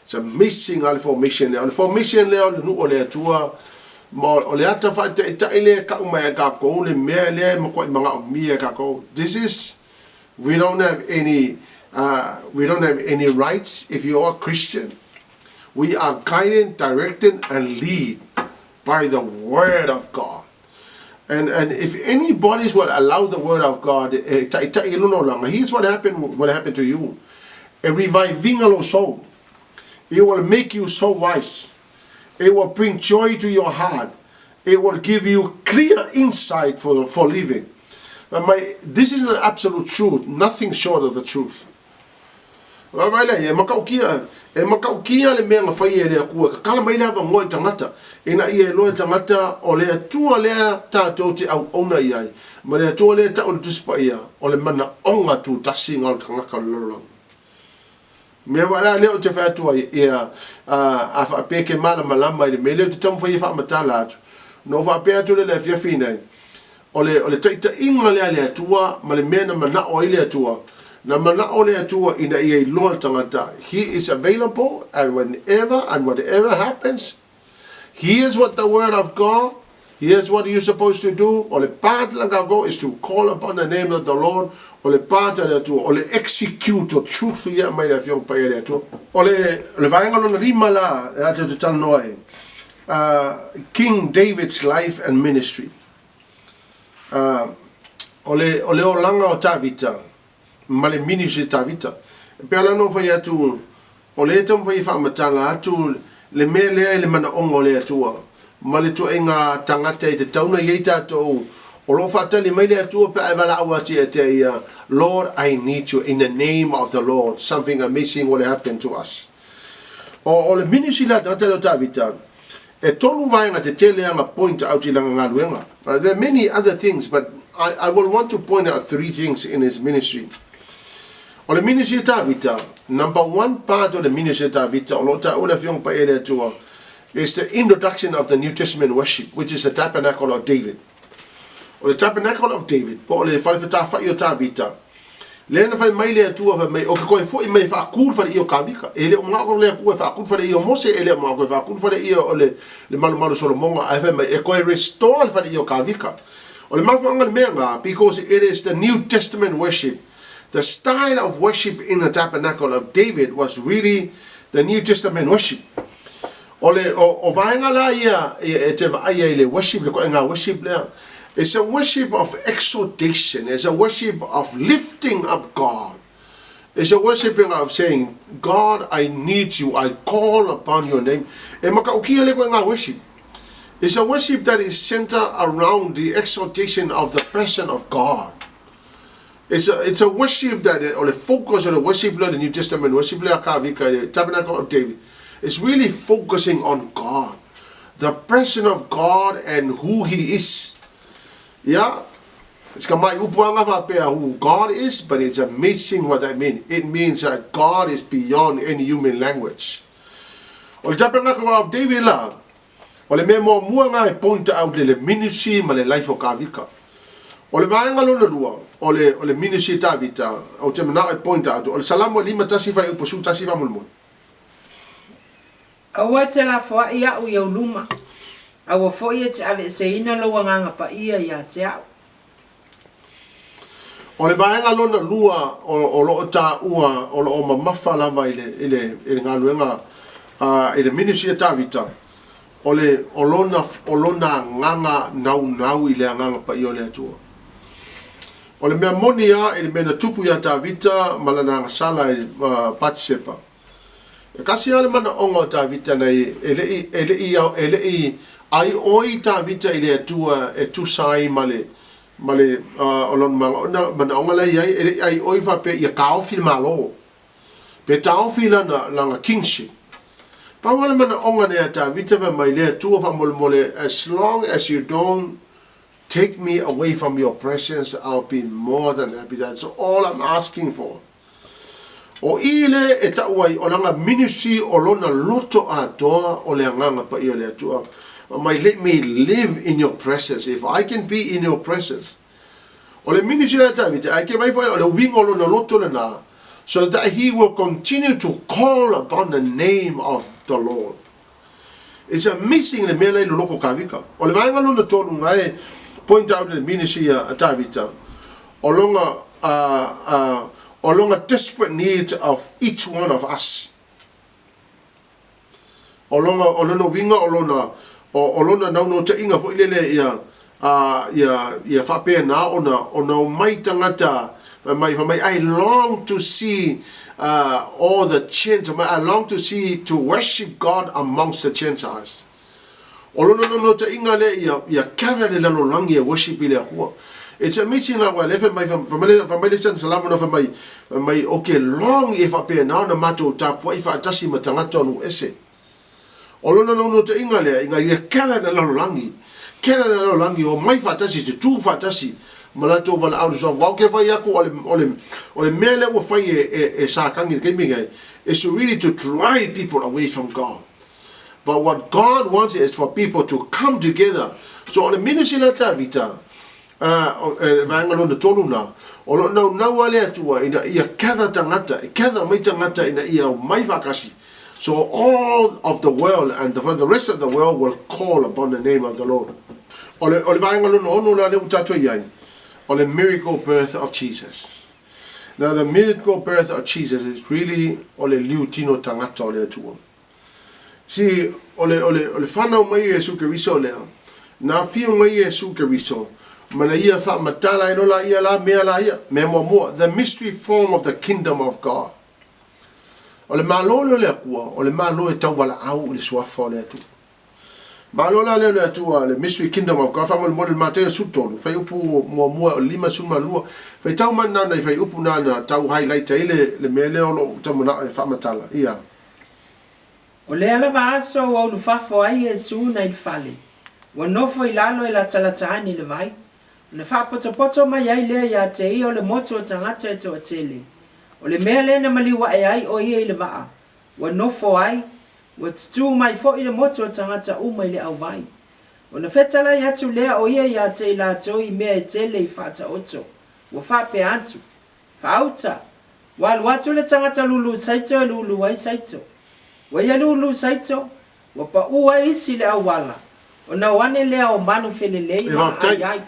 Speaker 1: It's amazing a le formation lea. O le formation lea o le nuu o le Atua, Ma o le ata faataita'i lea e ka'u mai ai tatou le mea lea e matua'i manaomia e tatou. This is, we don't have any, we don't have any rights if you are Christian. We are guided, directed and lead by the word of God. And, and if anybody will allow the word of God e ta'ita'i i lona olaga, here's what happened, what happened to you. E reviving lou soul. It will make you so wise. It will bring joy to your heart. It will give you clear insight for, for living. But my, this is an absolute truth, nothing short of the truth. Vaavaai lea, e matautia, e matautia le mea na faia e le Atua, e tatala mai le avanoa i tagata, ina ia iloa e tagata o le Atua lea tatou te auauna i ai, ma le Atua lea e tau i le Tusi Paia, o le manaoga tutasi na o le tagata o le lalolagi. Mea foi la lea ou te fai atu ai, ia, a faapea e te malamalama i le mea lea ou te taumafai e faamatala atu, ona ou faapea atu lea i le afiafi nei, o le, o le taitaiga lea a le Atua ma le mea na manao ai le Atua, na manao le Atua ina ia iloa le tagata, He is available and whenever and whatever happens, Here's what the word of God, here's what you're supposed to do, o le part la tatou is to call upon the name of the Lord, o le part a le Atua, o le execute o truth ia aumai le Afioga Paia a le Atua. O le, o le vaega lona lima la, e tatou te talanoa ai, King David's life and ministry. O le, o le olaga o Tavita, ma le ministry o Tavita. E pei la ona ou fai atu, o lea e taumafai e faamatala atu le mea lea i le manaoga o le Atua, ma le tuaiga tagata e tatau ona i ai tatou, o lo o faatali mai le Atua pe a e valaau atu ia te Ia, Lord, I need you, in the name of the Lord, something amazing will happen to us. O, o le ministry la tagata lea o Tavita, e tolu vaega tetele ana point out i lana galuega. There are many other things, but I, I will want to point out three things in his ministry. O le ministry o Tavita, number one part o le ministry o Tavita, o lo o taua le Afioga Paia i le Atua, is the introduction of the New Testament worship, which is the tabernacle of David. O le tabernacle of David, po o le fale fetafa'i o Tavita, lea na fai mai le Atua, fai mai, o ke koe fo'i mai e faakū le faleia o Kavika. E le o mana'o le Atua e faakū le faleia o Mose, e le o mana'o e faakū le faleia o le, le malumalu o Solomoga, ae fai mai, e koe restore le faleia o Kavika. O le mafuaaga le mea nga, because it is the New Testament worship. The style of worship in the tabernacle of David was really the New Testament worship. O le, o, o vaega la ia e, e te vaai ai le worship, le koenga worship lea, it's a worship of exaltation, it's a worship of lifting up God. It's a worshiping of saying, God, I need you, I call upon your name. E matautia le koenga worship. It's a worship that is centered around the exaltation of the person of God. It's a, it's a worship that, o le focus o le worship lea, le New Testament worship lea a Kavika i le Tabernacle of David, it's really focusing on God, the person of God and who he is. Yeah, it's ka mai upuanga faapea who God is, but it's amazing what that means. It means that God is beyond any human language. O le Tabernacle of David la, O le mea muamua nga e point out le le ministry ma le life o Kavika. O le vaega lona lua, o le, o le ministry o Tavita, ou te manao e point out, o le Salamo e 51 fuaiupu 11 faamolemole.
Speaker 2: Aua e te lafoai iaʻu i ou luma, aua foi e te aveeseina lou Agaga Paia ia te aʻu.
Speaker 1: O le vaega lona lua o, o lo o taua, o lo o mamafa lava i le, i le, i le galuega a, i le ministry a Tavita, o le, o lona, o lona agaga naunau i le Agaga Paia o le Atua. O le mea moni lava i le mea na tupu iā Tavita ma lana agasala i uh, Patisepa, E kasi lava le manaoga o Tavita nei, e le i, e le i, e le i aioi Tavita i le Atua e tusa ai ma le, ma le, uh, o lona manaoga, manaoga la e i ai, e le i aioi faapea ia taofi le Malo, pe taofi lana, lana kingship. Pau lava le manaoga nei a Tavita fai mai, le Atua faamolemole, as long as you don't take me away from your presence, I'll be more than happy. That's all I'm asking for. O i le e ta'u ai o lana ministry o lona loto atoa o le Agaga Paia o le Atua. Mai let me live in your presence if I can be in your presence. O le ministry la Tavita ae ke vai foi o le uiga o lona loto lena so that he will continue to call upon the name of the Lord. It's amazing le mea la i loloko o Tavita. O le vaega lona tolu na e point out le ministry a Tavita, o lona, o lona desperate need of each one of us. O lona, o lona uiga o lona, o, o lona naunautaiga foi lele ia, a, ia, ia faapena ona, ona omai tagata, fai mai, fai mai, I long to see uh, all the Gentiles, I long to see, to worship God amongst the Gentiles. O lona naunautaiga lea ia, ia gather le lalolagi e worship i le Atua. It's amazing lava, lea fai mai, fai mai, fai mai le Sana Salamo na fai mai, fai mai, o ke long e faapena ona matou tapuai faatasi ma tagata o nuu ese. O lona naunautaiga lea, ina ia gather le lalolagi, gather le lalolagi, omai faatasi, tutū faatasi ma latou valaau i le suafa. Aua ou te fai atu, o le, o le, o le mea lea ua fai e, e, e Satani i le taimi lenei, is really to drive people away from God. But what God wants is for people to come together. So o le ministry la Tavita, uh, e vaega lona tolu na, o lo naunau a le Atua ina ia gather tagata, e gather mai tagata ina ia omai faatasi. So all of the world and the, the rest of the world will call upon the name of the Lord. O le, o le vaega lona ono la lea ua tatou i ai, o le miracle birth of Jesus. Now the miracle birth of Jesus is really o le liu tino tagata o le Atua. See, o le, o le, o le whanau mai o Iesu Keriso lea, na whiu mai Iesu Keriso, ma na ia whaamatala ai lola ia la mea la ia, mea muamua, the mystery form of the kingdom of God. O le Malo lea o le Atua, o le Malo e tauwalaau i le suafa o le Atua. Malo la lea o le Atua, le mystery kingdom of God, faamolemole le Mataio 13, fuaiupu muamua o le 52, faitau mai nana i fuaiupu nana tau highlight ai le, le mea lea o lou taumanao e faamatala, ia.
Speaker 2: O lea lava aso ua ulufafo ai Iesu nai le fale, ua nofo i lalo e latalata ane i le vai, ona faapotopoto mai ai lea iā te ia o le motu o tagata e toatele. O le mea lea na maliu ae ai o ia i le vaa, ua nofo ai, ua tutū mai foi le motu o tagata uma i le auvai. Ona fetalai atu lea o ia iā te i latou i mea e tele i faataoto, ua faapea atu, Faauta, Ua alu atu le tagata lulu saito e lulu ai saito. Ua ia lulu saito, ua paʻū ai isi i le auala, ona o ane lea o manu felelei
Speaker 1: E
Speaker 2: ma
Speaker 1: faafetai.
Speaker 2: aai ai.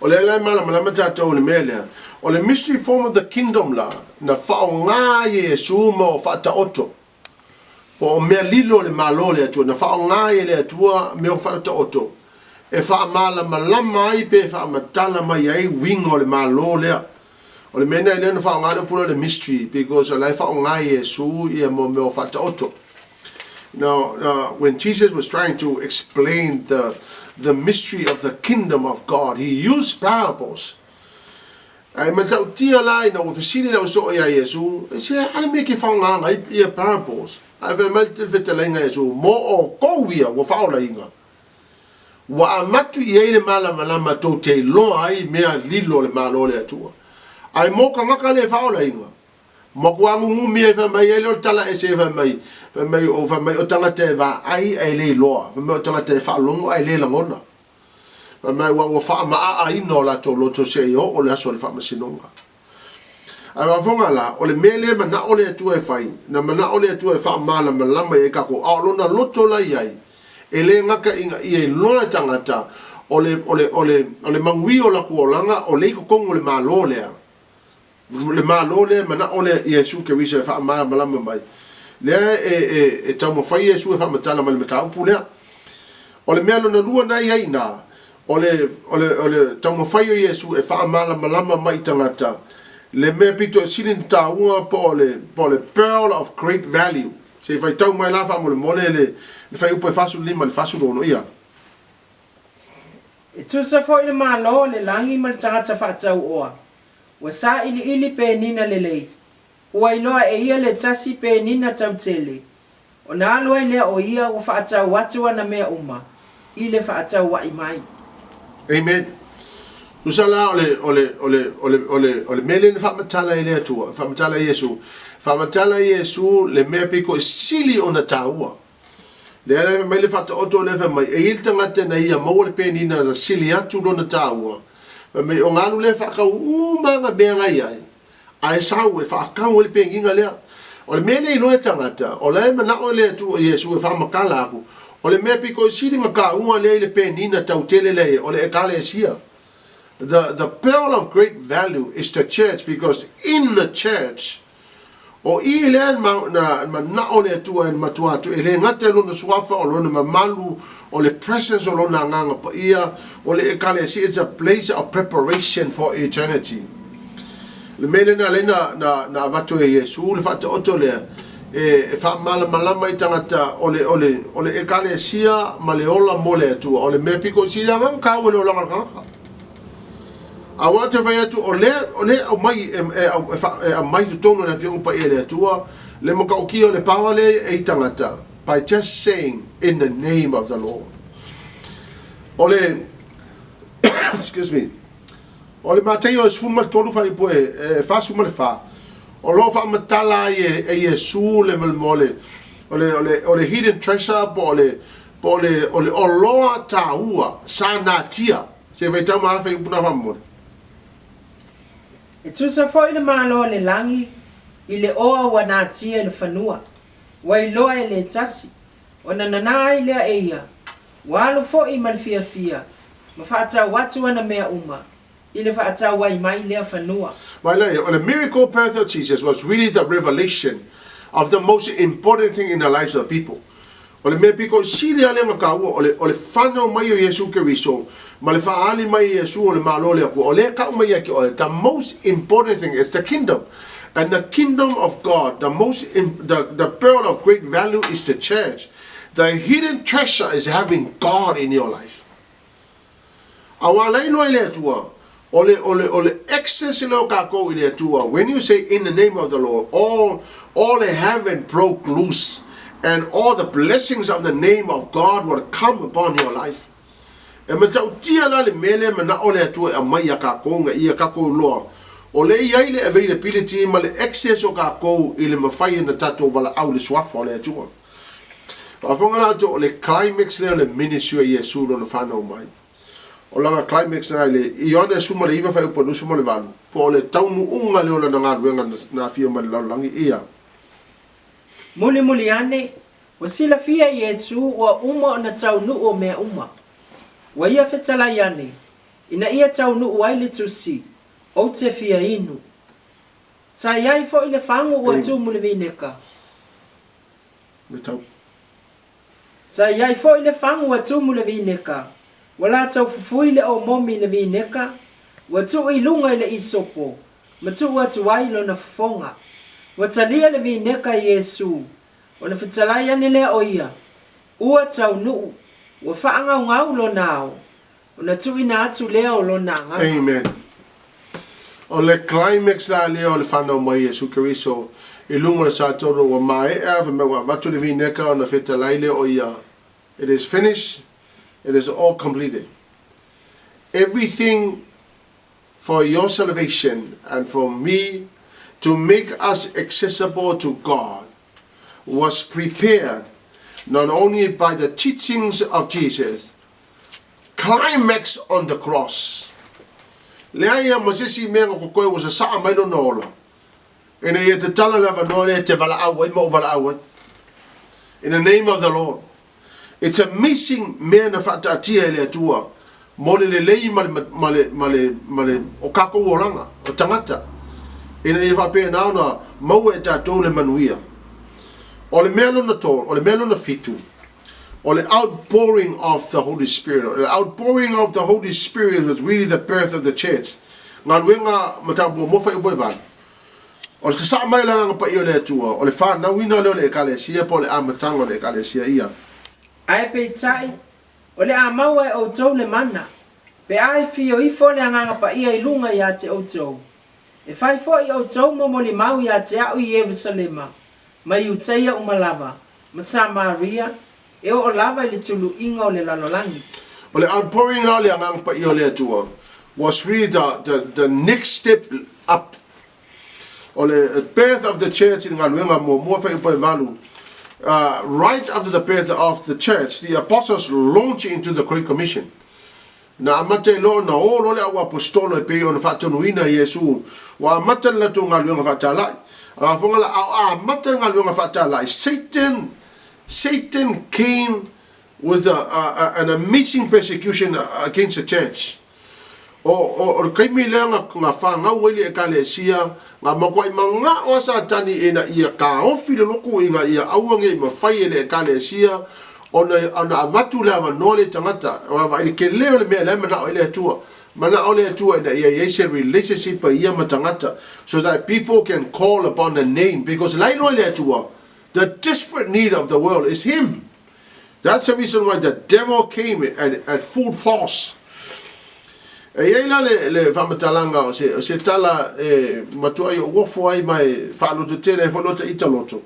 Speaker 1: O lea la e malamalama tatou i le mea lea, o le mystery form of the kingdom la, na faaaoga ai e Iesu ma o faataoto, po o mea lilo o le Malo o le Atua, na faaaoga ai e le Atua mea o faataoto e faamalamalama ai pe faamatala mai ai uiga o le Malo lea. O le mea lena e le ona faaaoga le upu lea o le mystery because o la e faaaoga e Iesu ia mo mea o faataoto. Now, when Jesus was trying to explain the, the mystery of the kingdom of God, he used parables. Ae matautia la ina ua fesili le ausoo iā Iesu, E se a le mea ke whaongaanga ai ia parables? Ae fai mai le fetalaiga a Iesu, Mo outou ia ua whaolainga. Ua amatu i ai le malamalama tou te iloa ai mea lilo o le Malo o le Atua. Ae mo kangaka le whaolainga, matua gugumi ai fai mai ai lea o le tala ese fai mai, fai mai o fai mai o tagata e vaai ae le iloa, fai mai o tagata e faalogo ae le lagona. Fai mai ua ua faamaaaina o latou loto seia oo le aso o le faamasinoga. Ae faafofoga la, o le mea lea e manao le Atua e fai, na manao le Atua e faamalamalama i ai tatou, a o lona loto la i ai, e le gata ina ia iloa e tagata o le, o le, o le, o le manuia o latou olaga, o lea i totonu o le Malo lea. Le Malo lea e manao le Iesu Keriso e faamalamalama mai, lea e, e, e taumafai Iesu e faamatala mai le mataupu lea. O le mea lona lua na i ai ina, o le, o le, o le taumafai o Iesu e faamalamalama mai i tagata le mea pito e sili ona taua po o le, po o le pearl of great value. Se i faitau mai la faamolemole le, le fuaiupu e 45 i le 46, ia.
Speaker 2: E tusa foi le Malo o le lagi ma le tagata faatauoa, Ua sailiili penina lelei. Ua iloa e ia le tasi penina tautele. Ona alu ai lea o ia ua faatau atu ana mea uma i le faataua'i mai.
Speaker 1: Amen. Tusa la o le, o le, o le, o le, o le, o le mea lea na faamatala e le Atua, faamatala e Iesu, faamatala e Iesu le mea pito e sili ona taua. Lea la e fai mai le Faataoto lea fai mai, e i ai le tagata na ia maua le penina na sili atu lona taua, fai mai o galu lea e faatau uma ana mea na i ai, ae sau e faatau ai le penina lea. O le mea lea iloa e tagata, o la e manao le Atua Iesu e faamatala atu, O le mea pito i sili na taua lea i le penina tautele lea o le Ekalesia. The pearl of great value is the church because in the church, o i lea na manao le Atua e matua atu, e le gata i lona suafa, o lona mamalu, o le presence o lona Agaga Paia, o le Ekalesia, it's a place of preparation for eternity. Le mea lena lea na avatu e Iesu le faataoto lea, e faamalamalama i tagata o le Ekalesia ma le ola mo le Atua, o le mea pito i sili agaga taua i le olaga o le tagata. Aua ou te fai atu, o lea e aumai e aumai totonu o le Afioga Paia i le Atua le matautia o le power lea e i tagata by just saying in the name of the Lord. O le excuse me. O le Mataio e 13 fuaiupu e 44, o lo o faamatala ai e Iesu le o le o le o le hidden treasure po o le po o le o le oloa taua sa natia. Se i faitau ma le fuaiupu na faamolemole.
Speaker 2: E tusa foi le Malo o le lagi i le oa ua natia i le fanua, ua iloa e le tasi, ona nanā ai lea e ia, ua alu foi ma le fiafia, ma faatau atu ana mea uma, i le faatau ai mai lea fanua.
Speaker 1: Mai lea, o le miracle birth of Jesus was really the revelation of the most important thing in the lives of people. O le mea pito sili lava lea ona taua, o le fanau mai o Iesu Keriso ma le faaali mai e Iesu o le Malo o le Atua, o lea e tau mai ia te oe, the most important thing is the kingdom. And the kingdom of God, the most the pearl of great value is the church. The hidden treasure is having God in your life. Aua la iloa i le Atua, o le, o le, o le access lea o kākou i le Atua, when you say in the name of the Lord, all the heaven broke loose and all the blessings of the name of God will come upon your life. E matautia la le mea lea e manao le Atua e aumai iā kākou ina ia kākou iloa o lea e i ai le availability ma le access o kākou i le mafai ona tatou valaau i le Suafa o le Atua. Faafofoga la outou, o le climax lea o le ministry a Iesu i lona fanau mai. O lana climax lena i le Ioane 19 fuaiupu 28, po o le taunuuga lea o lana galuega na afio mai le lalolagi ia.
Speaker 2: Mulimuli ane, ua silafia e Iesu ua uma ona taunuu o mea uma. Ua ia fetalai ane, ina ia taunuu ai le tusi, Ou te fia inu. Sa i ai foi le fagu ua tumu le vineka. Sa i ai foi le fagu ua tumu le vineka, ua latou fufui le omomi i le vineka, ua tuu i luga i le isopo, ma tuu atu ai lona fofoga. Ua talia le vineka e Iesu, ona fetalai ane lea o ia, Ua taunuu, ua faagaugau lona ao, ona tuuina atu lea o lona agaga.
Speaker 1: Amen. O le climax la lea o le fanau mai Iesu Keriso i luga o le satoro ua maea, fai mai ua avatu le vineka ona fetalai lea o ia, It is finished, it is all completed. Everything for your salvation and for me to make us accessible to God was prepared not only by the teachings of Jesus, climax on the cross. Leai lava ma se isi mea na kokoe ua sasaa mai lona ola, ina ia tatala le avanoa lea e te valaau ai ma ou valaau ai. In the name of the Lord. It's amazing mea na faataatia e le Atua mo le lelei ma le, ma le, ma le, ma le, o kākou olaga, o tagata, ina ia faapena ona maua e tatou le manuia. O le mea lona to, o le mea lona fitu, o le outpouring of the Holy Spirit. O le outpouring of the Holy Spirit was really the birth of the church. Galuega mataupu muamua fuaiupu e valu. O le sasaa mai o le Agaga Paia o le Atua, o le fanauina lea o le Ekalesia po o le amataga o le Ekalesia ia.
Speaker 2: Ae peitai, o le a maua e outou le mana, pe a e fio ifo le Agaga Paia i luga ia te outou. E fai foi outou momolimau ia te a'u i Ierusalema, ma Iutaia uma lava, ma Samaria, e oo lava i le tuluiga o le lalolagi.
Speaker 1: O le outpouring la o le Agaga Paia o le Atua was really the next step up. O le birth of the church i le galuega muamua fuaiupu e valu, right after the birth of the church, the apostles launched into the Great Commission. Na amata ai loa ona o loa le auaposetolo e pei ona faatonuina e Iesu, ua amata le latou galuega faatalai. A fofoga la, a o amata le galuega faatalai, Satan, Satan came with a, a, a, an amazing persecution against the church. O, o, o le kaimi lea nga, nga whangau ai le ekalesia, nga makuai mangao a Satani ina ia kaofi le loku ina ia aua nge i mawhai e le ekalesia, ona, ona avatu le avanoa le tangata, o i le kele o le mea lea manao i le Atua. Manao le Atua ina ia iai se relationship a ia ma tagata so that people can call upon the name because la iloa i le Atua the desperate need of the world is him. That's the reason why the devil came at, at full force. E iai la le, le faamatalaga o se, o se tala e matuai ou ofo ai ma e faaloto tele ai foi lota ita loto.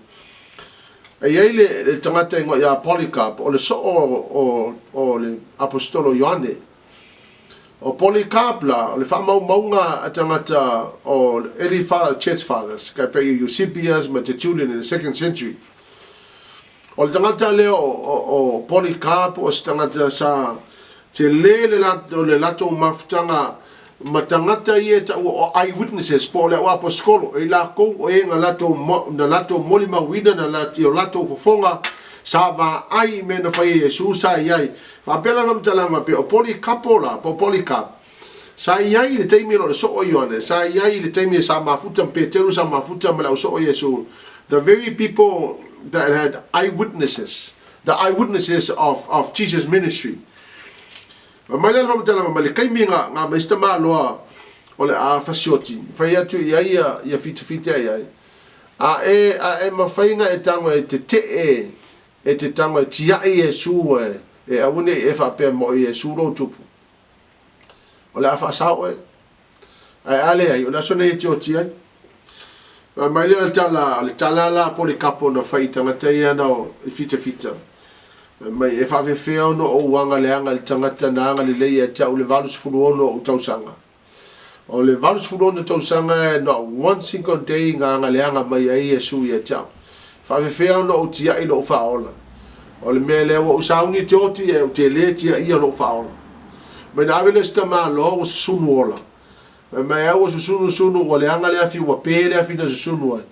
Speaker 1: E iai le, le tagata ingoa ia Polycarp, o le soo o, o, o le apostolo Ioane. O Polycarp la, o le faamaumauga a tagata o early church fathers, kai pei o Eusebius ma Tertullian in the second century. O le tagata lea o, o, o Polycarp o se tagata sa tele le, le latou mafutaga ma tagata ia e taua o eyewitnesses po o le au aposikolo, e i lakou o e na latou, na latou molimauina na la, i o latou fofoga sa vaai i mea na fai e Iesu sa i ai. Faapea la le faamatalaga pei o Polikapo la, po o Polycarp, sa i ai i le taimi e le o le soo Ioane, sa i ai i le taimi e sa mafuta ma Peteru sa mafuta ma le au soo Iesu, the very people that had eyewitnesses, the eyewitnesses of, of Jesus ministry. Fai mai lea le faamatalaga mai le taimi nga, nga mai se tamaloa o le a fasioti, fai atu i ai ia, ia fitafita i ai. A e, a e mafai na e tago e tetee, e te tago e tiai Iesu e, e aua ne i e faapea ma o Iesu lou tupu. O le a faasao oe. Ae a leai, o le aso nei e tioti ai. Fai mai lea o le tala, o le tala la a Polikapo na fai i tagata ia na o i fitafita. Fai mai, e faafefea ona ou aga leaga i le tagata na aga lelei ia te au i le 86 o ou tausaga. O le 86 tausaga e not one single day na aga leaga mai ai Iesu ia te au. Faafefea ona ou tiai lou faaola. O le mea lea ua ou sauni te oti e ou te le tiaia lou faaola. Mai na ave lea i se tamaloa ua susunu ola. Fai mai au ua susunu sunu ua leaga le afi ua pe le afi na susunu ai.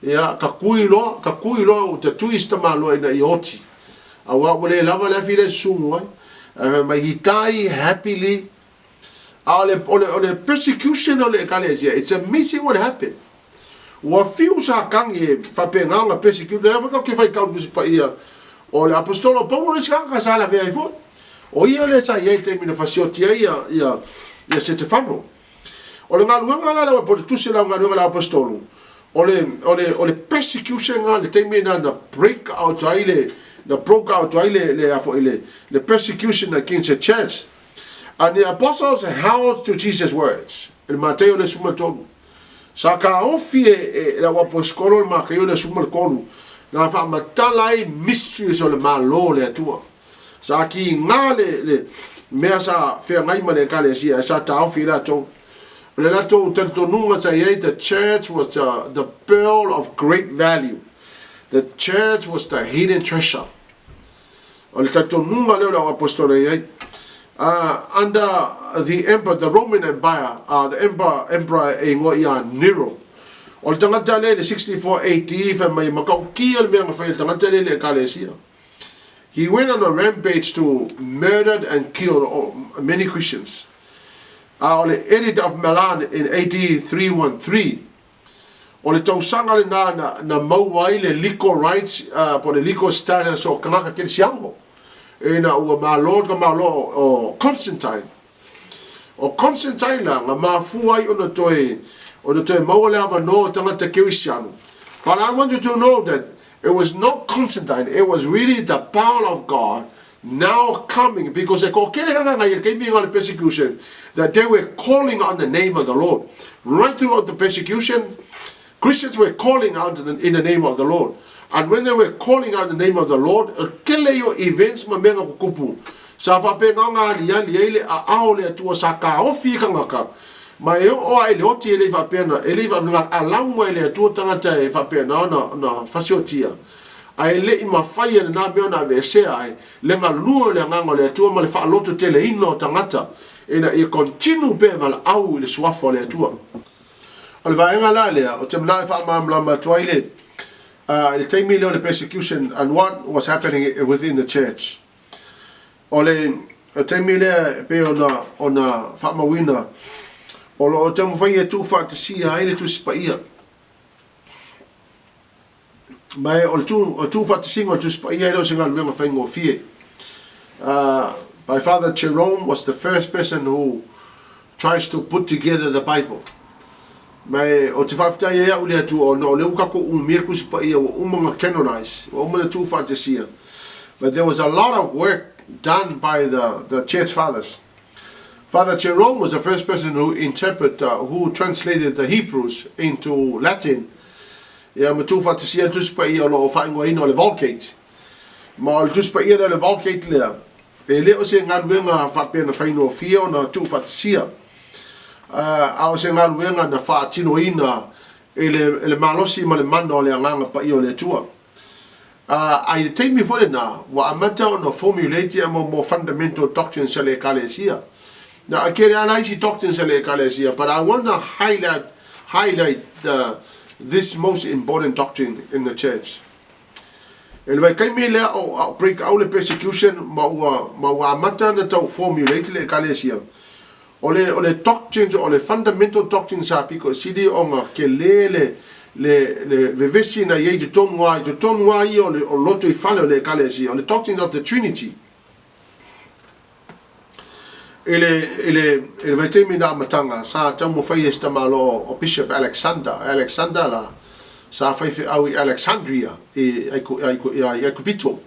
Speaker 1: Ia, ka kui loa, ka kui loa ua tatui se tamaloa ina ia oti. Auā ua le lava le afi lea e susunu ai. Ae fai mai, he die happily. A o le, o le, o le persecution o le Ekalesia, it's amazing what happened. Ua fiu Satani e faapena ona persecute, lea foi tatou te faitau i le Tusi Paia, o le Aposetolo o Paulo le isi tagata sa lavea ai foi. O ia lea sa i ai i le taimi na fasioti ai ia, ia, ia Setefano. O le galuega la le, po o le tusi o le augaluega a le Aposetolo, o le, o le, o le persecution lena, le taimi lena na break out ai le, na broke out ai le, le, a foi, le, le persecution against the church. And the apostles held to Jesus' words. I le Mataio le 13. Sa taofi e le auaposikolo le Mataio le 13, na faamatala ai mysteries o le Malo o le Atua. Sa kiga le, le mea sa feagai ma le Ekalesia, ae sa taofi ai latou. O le latou talitonuga sa i ai, the church was the, the pearl of great value. The church was the hidden treasure. O le talitonuga lea o le auaposeitolo e i ai. Under the emperor, the Roman Empire, the emperor, emperor e ingoa ia Nero. O le tagata lea i le 64 AD, fai mai e matautia le mea na fai e le tagata lea i le Ekalesia. He went on a rampage to murdered and killed many Christians. A o le Edict of Milan in AD 313, O le tausaga lena na, na maua ai le legal rights uh, po le legal status o tagata kerisiano. Ina ua malo le tamaloa o, o Constantine. O Constantine la, na mafua ai ona toe, ona toe maua le avanoa o tagata kerisiano. But I want you to know that it was not Constantine, it was really the power of God now coming because e toatele tagata i le taimi lena o le persecution that they were calling on the name of the Lord. Right throughout the persecution, Christians were calling out in the, in the name of the Lord. And when they were calling out the name of the Lord, e tele ia o events ma mea na tutupu. Sa faapena ona aliali ai le aao o le Atua sa taofi i tagata, ma e oo lava i le oti e le i faapea na, e le i faapea na alau mai le Atua tagata e faapena ona, ona fasiotia. Ae le i mafai e lena mea ona aveesea ai le galue o le Agaga o le Atua ma le faalototeleina o tagata ina ia continue pea e valaau i le Suafa o le Atua. O le vaega la lea ou te manao e faamalamalama atu ai le i le taimi lea o le persecution and what was happening within the church. O le taimi lea e pei ona ona faamauina, o lo o taumafai e tuufaatasia ai le Tusi Paia. Ma e o le tuufaatasiga o le Tusi Paia e le o se galuega faigofie. By Father Jerome was the first person who tries to put together the Bible. Ma e o te faafetai ai au i le Atua ona o lea ua tatou umia le Tusi Paia ua uma ona canonize, ua uma ona tuufaatasia. But there was a lot of work done by the, the church fathers. Father Jerome was the first person who interpret, who translated the Hebrews into Latin. Ia ma tuufaatasia le Tusi Paia o lo o faaigoaina o le Vulgate. Ma o le Tusi Paia lea o le Vulgate lea, e le o se galuega faapea na faigofie ona tuufaatasia, a o se galuega na faatinoina i le, i le malosi ma le mana o le Agaga Paia o le Atua. A i le taimi foi lena, ua amata ona formulate ia mo fundamental doctrines a le Ekalesia. Now, e tele lava la isi doctrines a le Ekalesia, but I want to highlight, highlight the, this most important doctrine in the church. E le vaitaimi lea o a break out le persecution ma ua, ma ua amata ona tau formulate le Ekalesia, O le, o le doctrines, o le fundamental doctrine sa piko e sili ona tele le, le, le vevesi na i ai i totonu lava, i totonu lava ia o le, o loto i fale o le Ekalesia, o le doctrine of the Trinity. I le, i le, i le vaitaimi na amataga, sa taumafai e si tamaloa o, o Bishop Alexander, Alexander la, sa faifeau i Alexandria i, i, i Aikupito.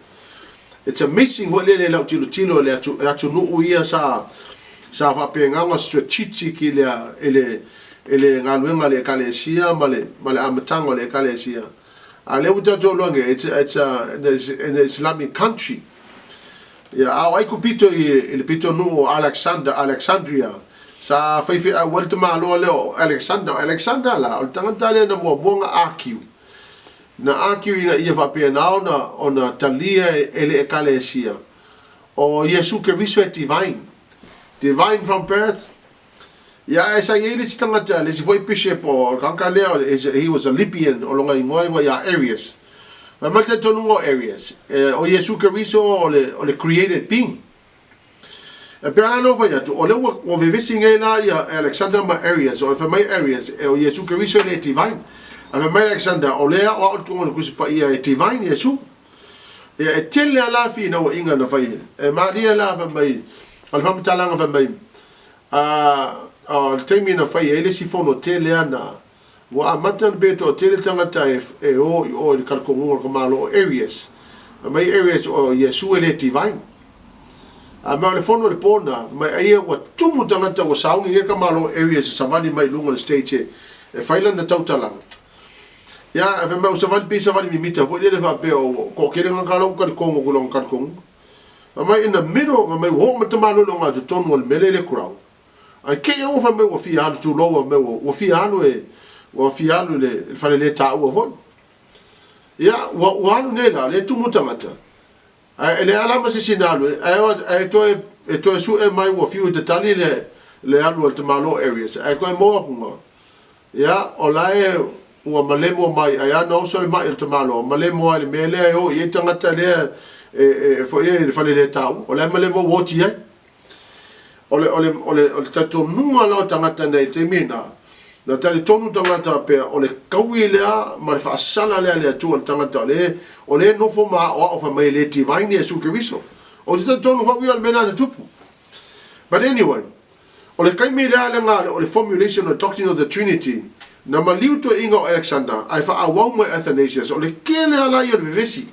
Speaker 1: It's amazing foi lele i lau tilotilo i le atu, atunuu ia sa, sa faapegaga strategic i le, i le, i le galuega a le Ekalesia ma le, ma le amataga o le Ekalesia. A lea ua tatou iloa nei, it's, it's a, an Islamic country. Ia, a o Aikupito i, i le pitonuu o Alexander, Alexandria, sa faifeau ai le tamaloa lea o Alexander. O Alexander la, o le tagata lea na muamua na argue. Na ākiu ina ia faapena ona ona talia e le Ekalesia o Iesu Keriso e divine, divine from birth. Ia ae sa i ai le isi tagata, le isi foi bishop o le tagata lea, he was a Libyan, o lona igoa igoa ia Arius. Fai mai le talitonuga o Arius, o Iesu Keriso o le, o le created being. E pei la ona ou fai atu, o lea ua, ua vevesi nei la ia Alexander ma Arius, o le fai mai Arius, e o Iesu Keriso e le divine. Ae fai mai Alexander, o lea aoao i totonu o le Tusi Paia e divine Iesu. Ia, e tele lava la finauaiga na fai. E malie la fai mai, o le faamatalaga fai mai, a, o le taimi na fai ai le isi fono tele lava na, Ua amata ona pe toatele tagata e o i o i le talitonuga o le tamaloa o Arius. Fai mai Arius o Iesu e le divine. A ma o le fono i le po na, fai mai aia ua tumu tagata ua sauni nei le tamaloa o Arius e savali mai i luga o le stage e fai lana tautalaga. Ia, fai mai ua savali pei savali mimita foi lele faapea ua toatele tagata la ua talitonu atu i lona talitonuga. Fai mai in the middle, fai mai ua oo mai le tamaloa i le ogatotonu o le mea lea i le crowd. Ae kei aua fai mai ua fia alu tulou fai mai ua fia alu e ua fia alu i le fale le taua foi. Ia ua ua alu nei la le tumu tagata. Ae e leai la ma se isi na alu ai ae ae toe e toe sue mai ua fiu e tatali le le alu a le tamaloa areas ae toe maua atu na. Ia o la e ua malemo mai ai a na oso le mai o le tamaloa malemo ai le mea lea e o i ai tagata lea e e foi ai i le fale le taua o la e malemo ua oti ai. O le, o le, o le, o le talitonuga la o tagata nei i le taimi lena, na talitonu tagata pea o le taui lea ma le faasala lea a le Atua i le tagata o le, o lea e nofo ma aoao fai mai e le divine Iesu Keriso. Ou te talitonu au ia o le mea lena na tupu. But anyway, o le taimi lea lena o le formulation o le doctrine of the Trinity, na maliu toeaiina o Alexander ae faaauau mai Athanasius, o le tele lava la ia o le vevesi.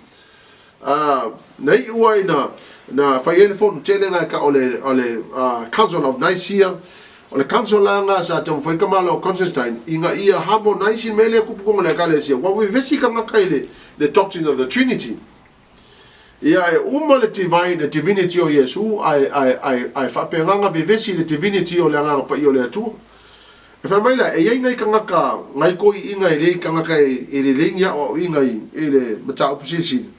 Speaker 1: Ā, na iu ai na, na fai ai le fono tele na e ka o le, o le Council of Nicaea, o le council la na sa taumafai ka malo o Constantine ina ia harmonize le mea lea e tupu totonu o le Ekalesia, ua vevesi tagata i le, le doctrine of the Trinity. Ia, e uma le divine, le divinity o Iesu, ae, ae, ae, ae faapena na vevesi le divinity o le Agaga Paia o le Atua. E fai mai la, e i ai nai tagata, nai toeaiina e lei tagata e lelei ni aoaoina i le mataupu silisili.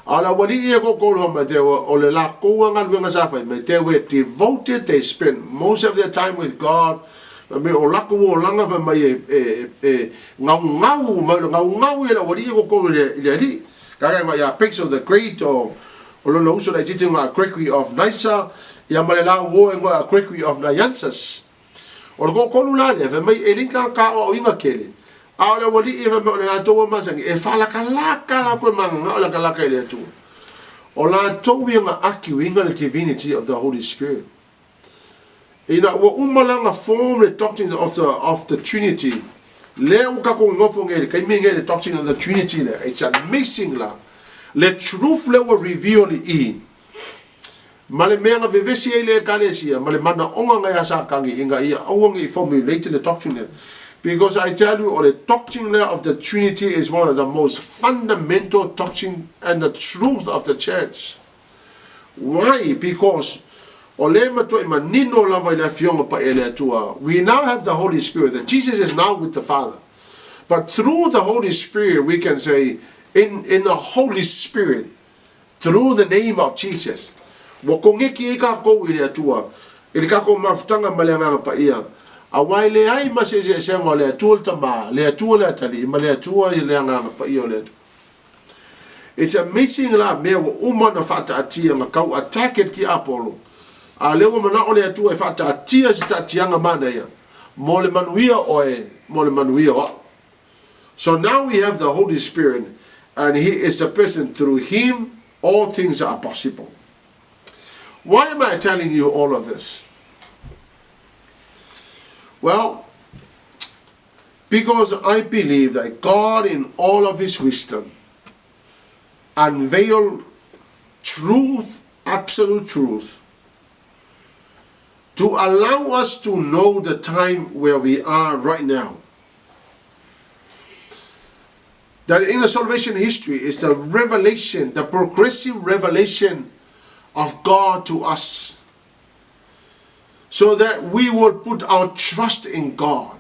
Speaker 1: A o le aualii e toatolu fai mai, o le latou lava galuega sa fai mai, they were devoted, they spent most of their time with God, fai mai o latou olaga fai mai e gaugau mai, o le gaugau ia o le aualii e toatolu i le Alii. Kaka ia Basil the Great o O lona uso laitiiti igoa a Gregory of Nyssa, ia ma le lauoa igoa a Gregory of Nyansus. O le toatolu la lea, fai mai e leai ni tagata aoaoina tele, a o le aualii fai mai o le latou e masani e faalakalaka latou e mananao e lakalaka i le Atua. O latou ia na argue-ina le divinity of the Holy Spirit. Ina ua uma la na form le doctrine of the, of the Trinity, lea ua tatou nofo nei i le taimi lenei i le doctrine of the Trinity lea, it's amazing la, le truth lea ua reveal i i, ma le mea na vevesi ai le Ekalesia ma le manaoga na ia Satani ina ia aua ne i formulate le doctrine lea. Because I tell you, o le doctrine lea of the Trinity is one of the most fundamental doctrine and the truth of the church. Why? Because o lea e matuai manino lava i le Afioga Paia a le Atua, we now have the Holy Spirit, that Jesus is now with the Father. But through the Holy Spirit we can say, in, in the Holy Spirit, through the name of Jesus, ua koneki ai kākou i le Atua, i le kākou mafutaga ma le Agaga Paia, aua e leai ma se eseesega o le Atua le Tama, le Atua le Atalii, ma le Atua le Agaga Paia o le Atua. It's amazing la mea ua uma ona faataatia na tau attack e le tiapolo, a lea ua manao le Atua e faataatia se taatiaga manaia mo le manuia oe mo le manuia o a'u. So now we have the Holy Spirit and he is the person through him all things are possible. Why am I telling you all of this? Well, because I believe that God in all of his wisdom unveiled truth, absolute truth, to allow us to know the time where we are right now. That in the salvation history is the revelation, the progressive revelation of God to us so that we will put our trust in God.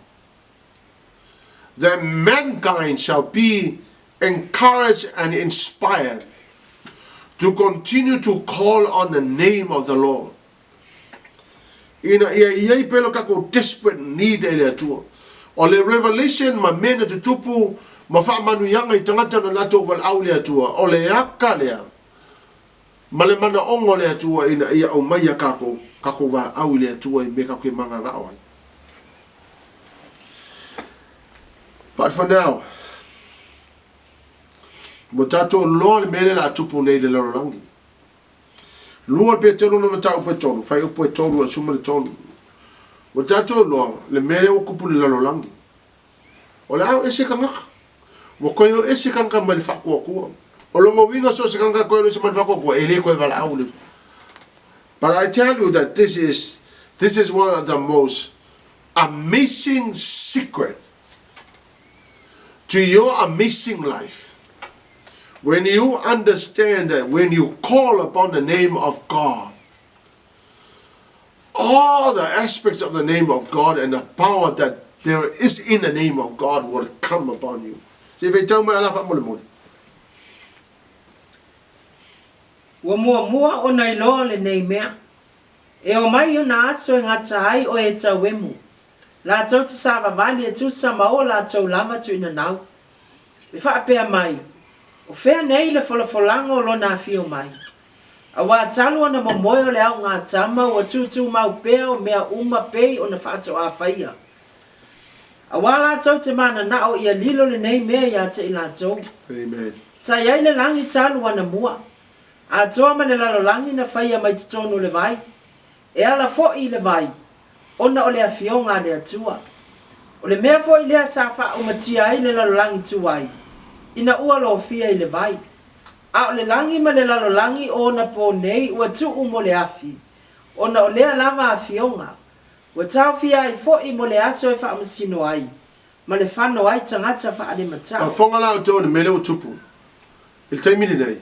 Speaker 1: That mankind shall be encouraged and inspired to continue to call on the name of the Lord. Ina ia i ai pea lo tatou desperate need e le Atua. O le revelation ma mea na tutupu ma faamanuiaga i tagata na latou valaau i le Atua, o le aka lea ma le manaoga o le Atua ina ia aumaia kakou, kakou valaau i le Atua i mea kakou te magagao ai. But for now, ua tatou loa le mea lea la tupu nei i le lalolagi. Lua Petelo lona mataupu e tolu, fuaiupu e tolu a suma le tolu. Ua tatou iloa le mea lea ua kupu i le lalolagi. O le a ese tagata. Ua toe o ese tagata mai le faatuatua. O lona uiga so o se tagata e toe o ese mai le faatuatua, e le toe valaau le. But I tell you that this is, this is one of the most amazing secret to your amazing life. When you understand that when you call upon the name of God, all the aspects of the name of God and the power that there is in the name of God will come upon you. Se faitau mai ala faamolemole.
Speaker 2: Ua muamua ona iloa lenei mea, e omai ona aso e gata ai oe e tauemu, latou te savavali e tusa ma o latou lava tuinanau. E faapea mai, O fea nei le folafolaga o lona afio mai? Auā talu ona momoe o le aoga tama ua tūtūmau pea o mea uma pei ona faatoā faia. Auā latou te mananao ia lilo lenei mea iā te i latou.
Speaker 1: Amen.
Speaker 2: Sa i ai le lagi talu anamua, atoa ma le lalolagi na faia mai totonu o le vai, e ala foi i le vai, ona o le Afioga a le Atua. O le mea foi lea sa faaumatia ai le lalolagi tuai, ina ua lofia i le vai. A o le lagi ma le lalolagi o ona pō nei ua tuu mo le afi, ona o lea lava Afioga, ua taofia ai foi mo le aso e faamasino ai, ma le fano ai tagata faalematao.
Speaker 1: Faafofoga la outou i le mea lea ua tupu i le taimi lenei,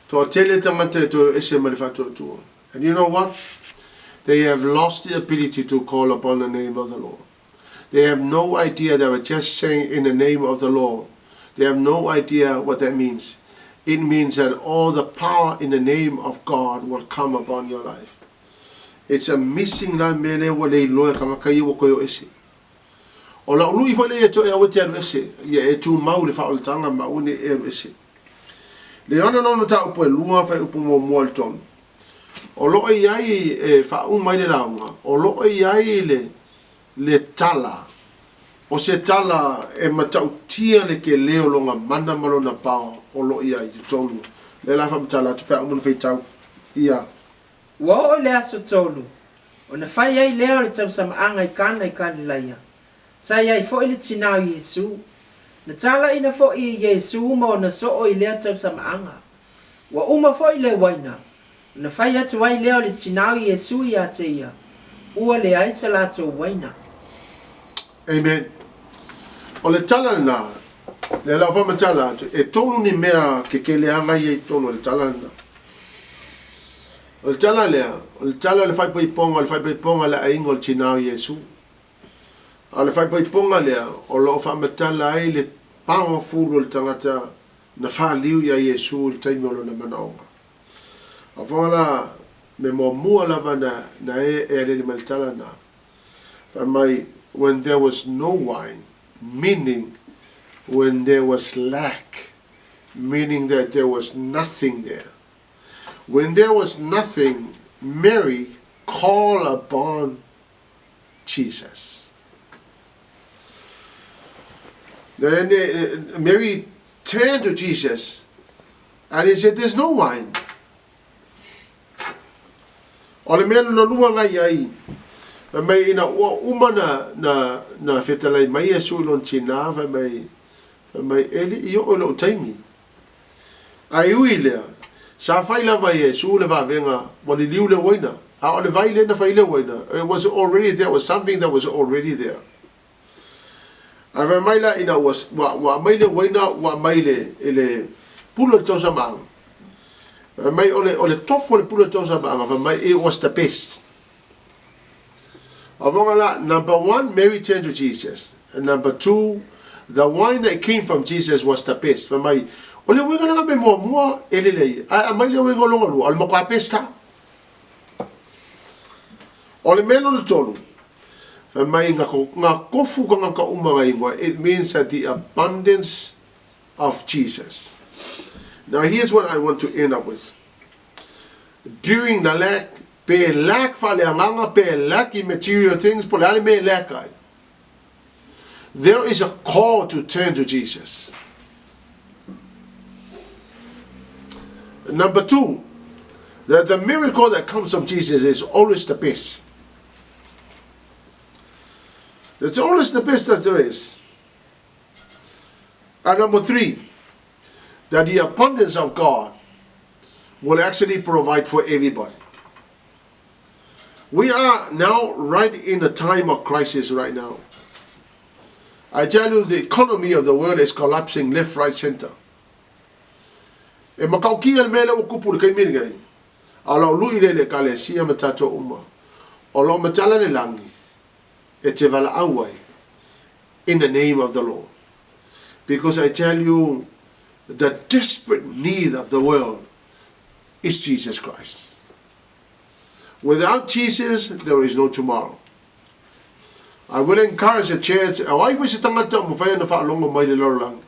Speaker 1: toatele tagata e toe ese mai le faatuatua. And you know what? They have lost the ability to call upon the name of the Lord. They have no idea they were just saying in the name of the Lord. They have no idea what that means. It means that all the power in the name of God will come upon your life. It's amazing la mea lea ua le iloa e tagata ia ua toe o ese. O lau lui foi lea ia te oe aua e te alu ese, ia e tumau i le faaolataga ma aua ne i e alu ese. Le Ioane lona mataupu e 2 fuaiupu muamua i le 3. O lo o i ai e faauma ai le lauga, o lo o i ai le, le tala, o se tala e matautia le tele o lona mana ma lona power o lo o i ai i totonu. Lea la faamatala atu pe a uma ona faitau ia.
Speaker 2: Ua oo i le aso tolu, ona fai ai lea o le tausamaaga i Kana i Kalilaia. Sa i ai foi le tinā o Iesu. Na talaiina foi e Iesu ma ona soo i lea tausamaaga. Ua uma foi le uaina, ona fai atu ai lea o le tinā o Iesu ia te ia, Ua leai sa latou uaina.
Speaker 1: Amen. O le tala lena, lea la faamatala atu, e tolu ni mea kekele aga ia i totonu o le tala lena. O le tala lea, o le tala o le faaipoipoga, o le faaipoipoga le aiga o le tinā o Iesu. A o le faaipoipoga lea, o lo o faamatala ai le powerful o le tagata na faliu ia Iesu i le taimi o lona manaoga. A foga la, me muamua lava na, na e e alele mai le tala na. Fai mai, when there was no wine, meaning when there was lack, meaning that there was nothing there. When there was nothing, Mary called upon Jesus. Then Mary turned to Jesus and he said, There's no wine. O le mea lona lua ngai ai, fai mai ina ua uma na, na, na fetalai mai Iesu i lona tinā, fai mai, fai mai, e lii i oo i lou taimi. Ae ui i lea, sa fai lava e Iesu le vavega ua liliu le uaina, a o le vai lea na fai le uaina, it was already there, was something that was already there. Ae fai mai la ina ua, ua, ua aumai le uaina, ua aumai le, i le pule o le tausamaaga. Fai mai o le, o le tofu o le pule o le tausamaaga, fai mai it was the best. Avonga la, number one, Mary turned to Jesus. And number two, the wine that came from Jesus was the best. Fai mai, o le uiga langa me muamua e lelei, ae aumai le uiga o longa lua, o le matua best lava. O le mea lona tolu, fai mai nga, nga kofu tagata uma nga ingoa, it means that the abundance of Jesus. Now here's what I want to end up with. During the lack, pe lack faaleagaga, pe lack in material things, po o le a le mea e lack ai. There is a call to turn to Jesus. Number two, that the miracle that comes from Jesus is always the best. It's always the best that there is. And number three, that the abundance of God will actually provide for everybody. We are now right in a time of crisis right now. I tell you, the economy of the world is collapsing left, right, center. E matautia le mea lea ua tupu i le taimi lenei, a o lau lui lea i le Ekalesia ma tatou uma, o lo o matala le lagi e te valaau ai in the name of the Lord. Because I tell you, the desperate need of the world is Jesus Christ. Without Jesus, there is no tomorrow. I will encourage the church, o ai foi se tagata o mafai ona faalogo mai le lalolagi.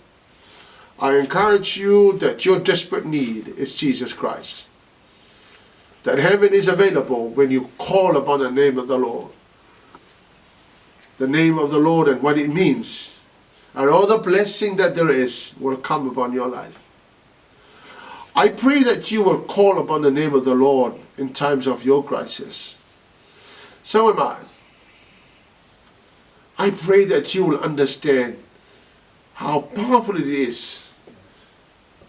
Speaker 1: I encourage you that your desperate need is Jesus Christ. That heaven is available when you call upon the name of the Lord. The name of the Lord and what it means. And all the blessing that there is will come upon your life. I pray that you will call upon the name of the Lord in times of your crisis. So am I. I pray that you will understand how powerful it is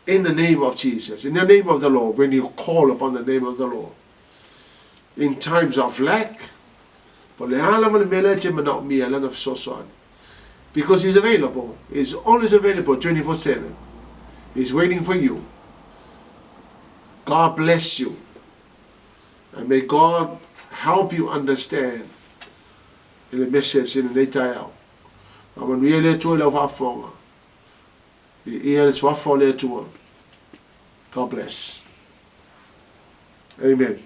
Speaker 1: in the name of Jesus, in the name of the Lord, when you call upon the name of the Lord. In times of lack, po le a lava le mea lea e te manaomia lana fesoasoani. Because he's available. He's always available 24/7. He's waiting for you. God bless you. And may God help you understand i le message i lenei taeao. Faamanuia le Atua i lau faafofoga. Viia le suafa o le Atua. God bless. Amen.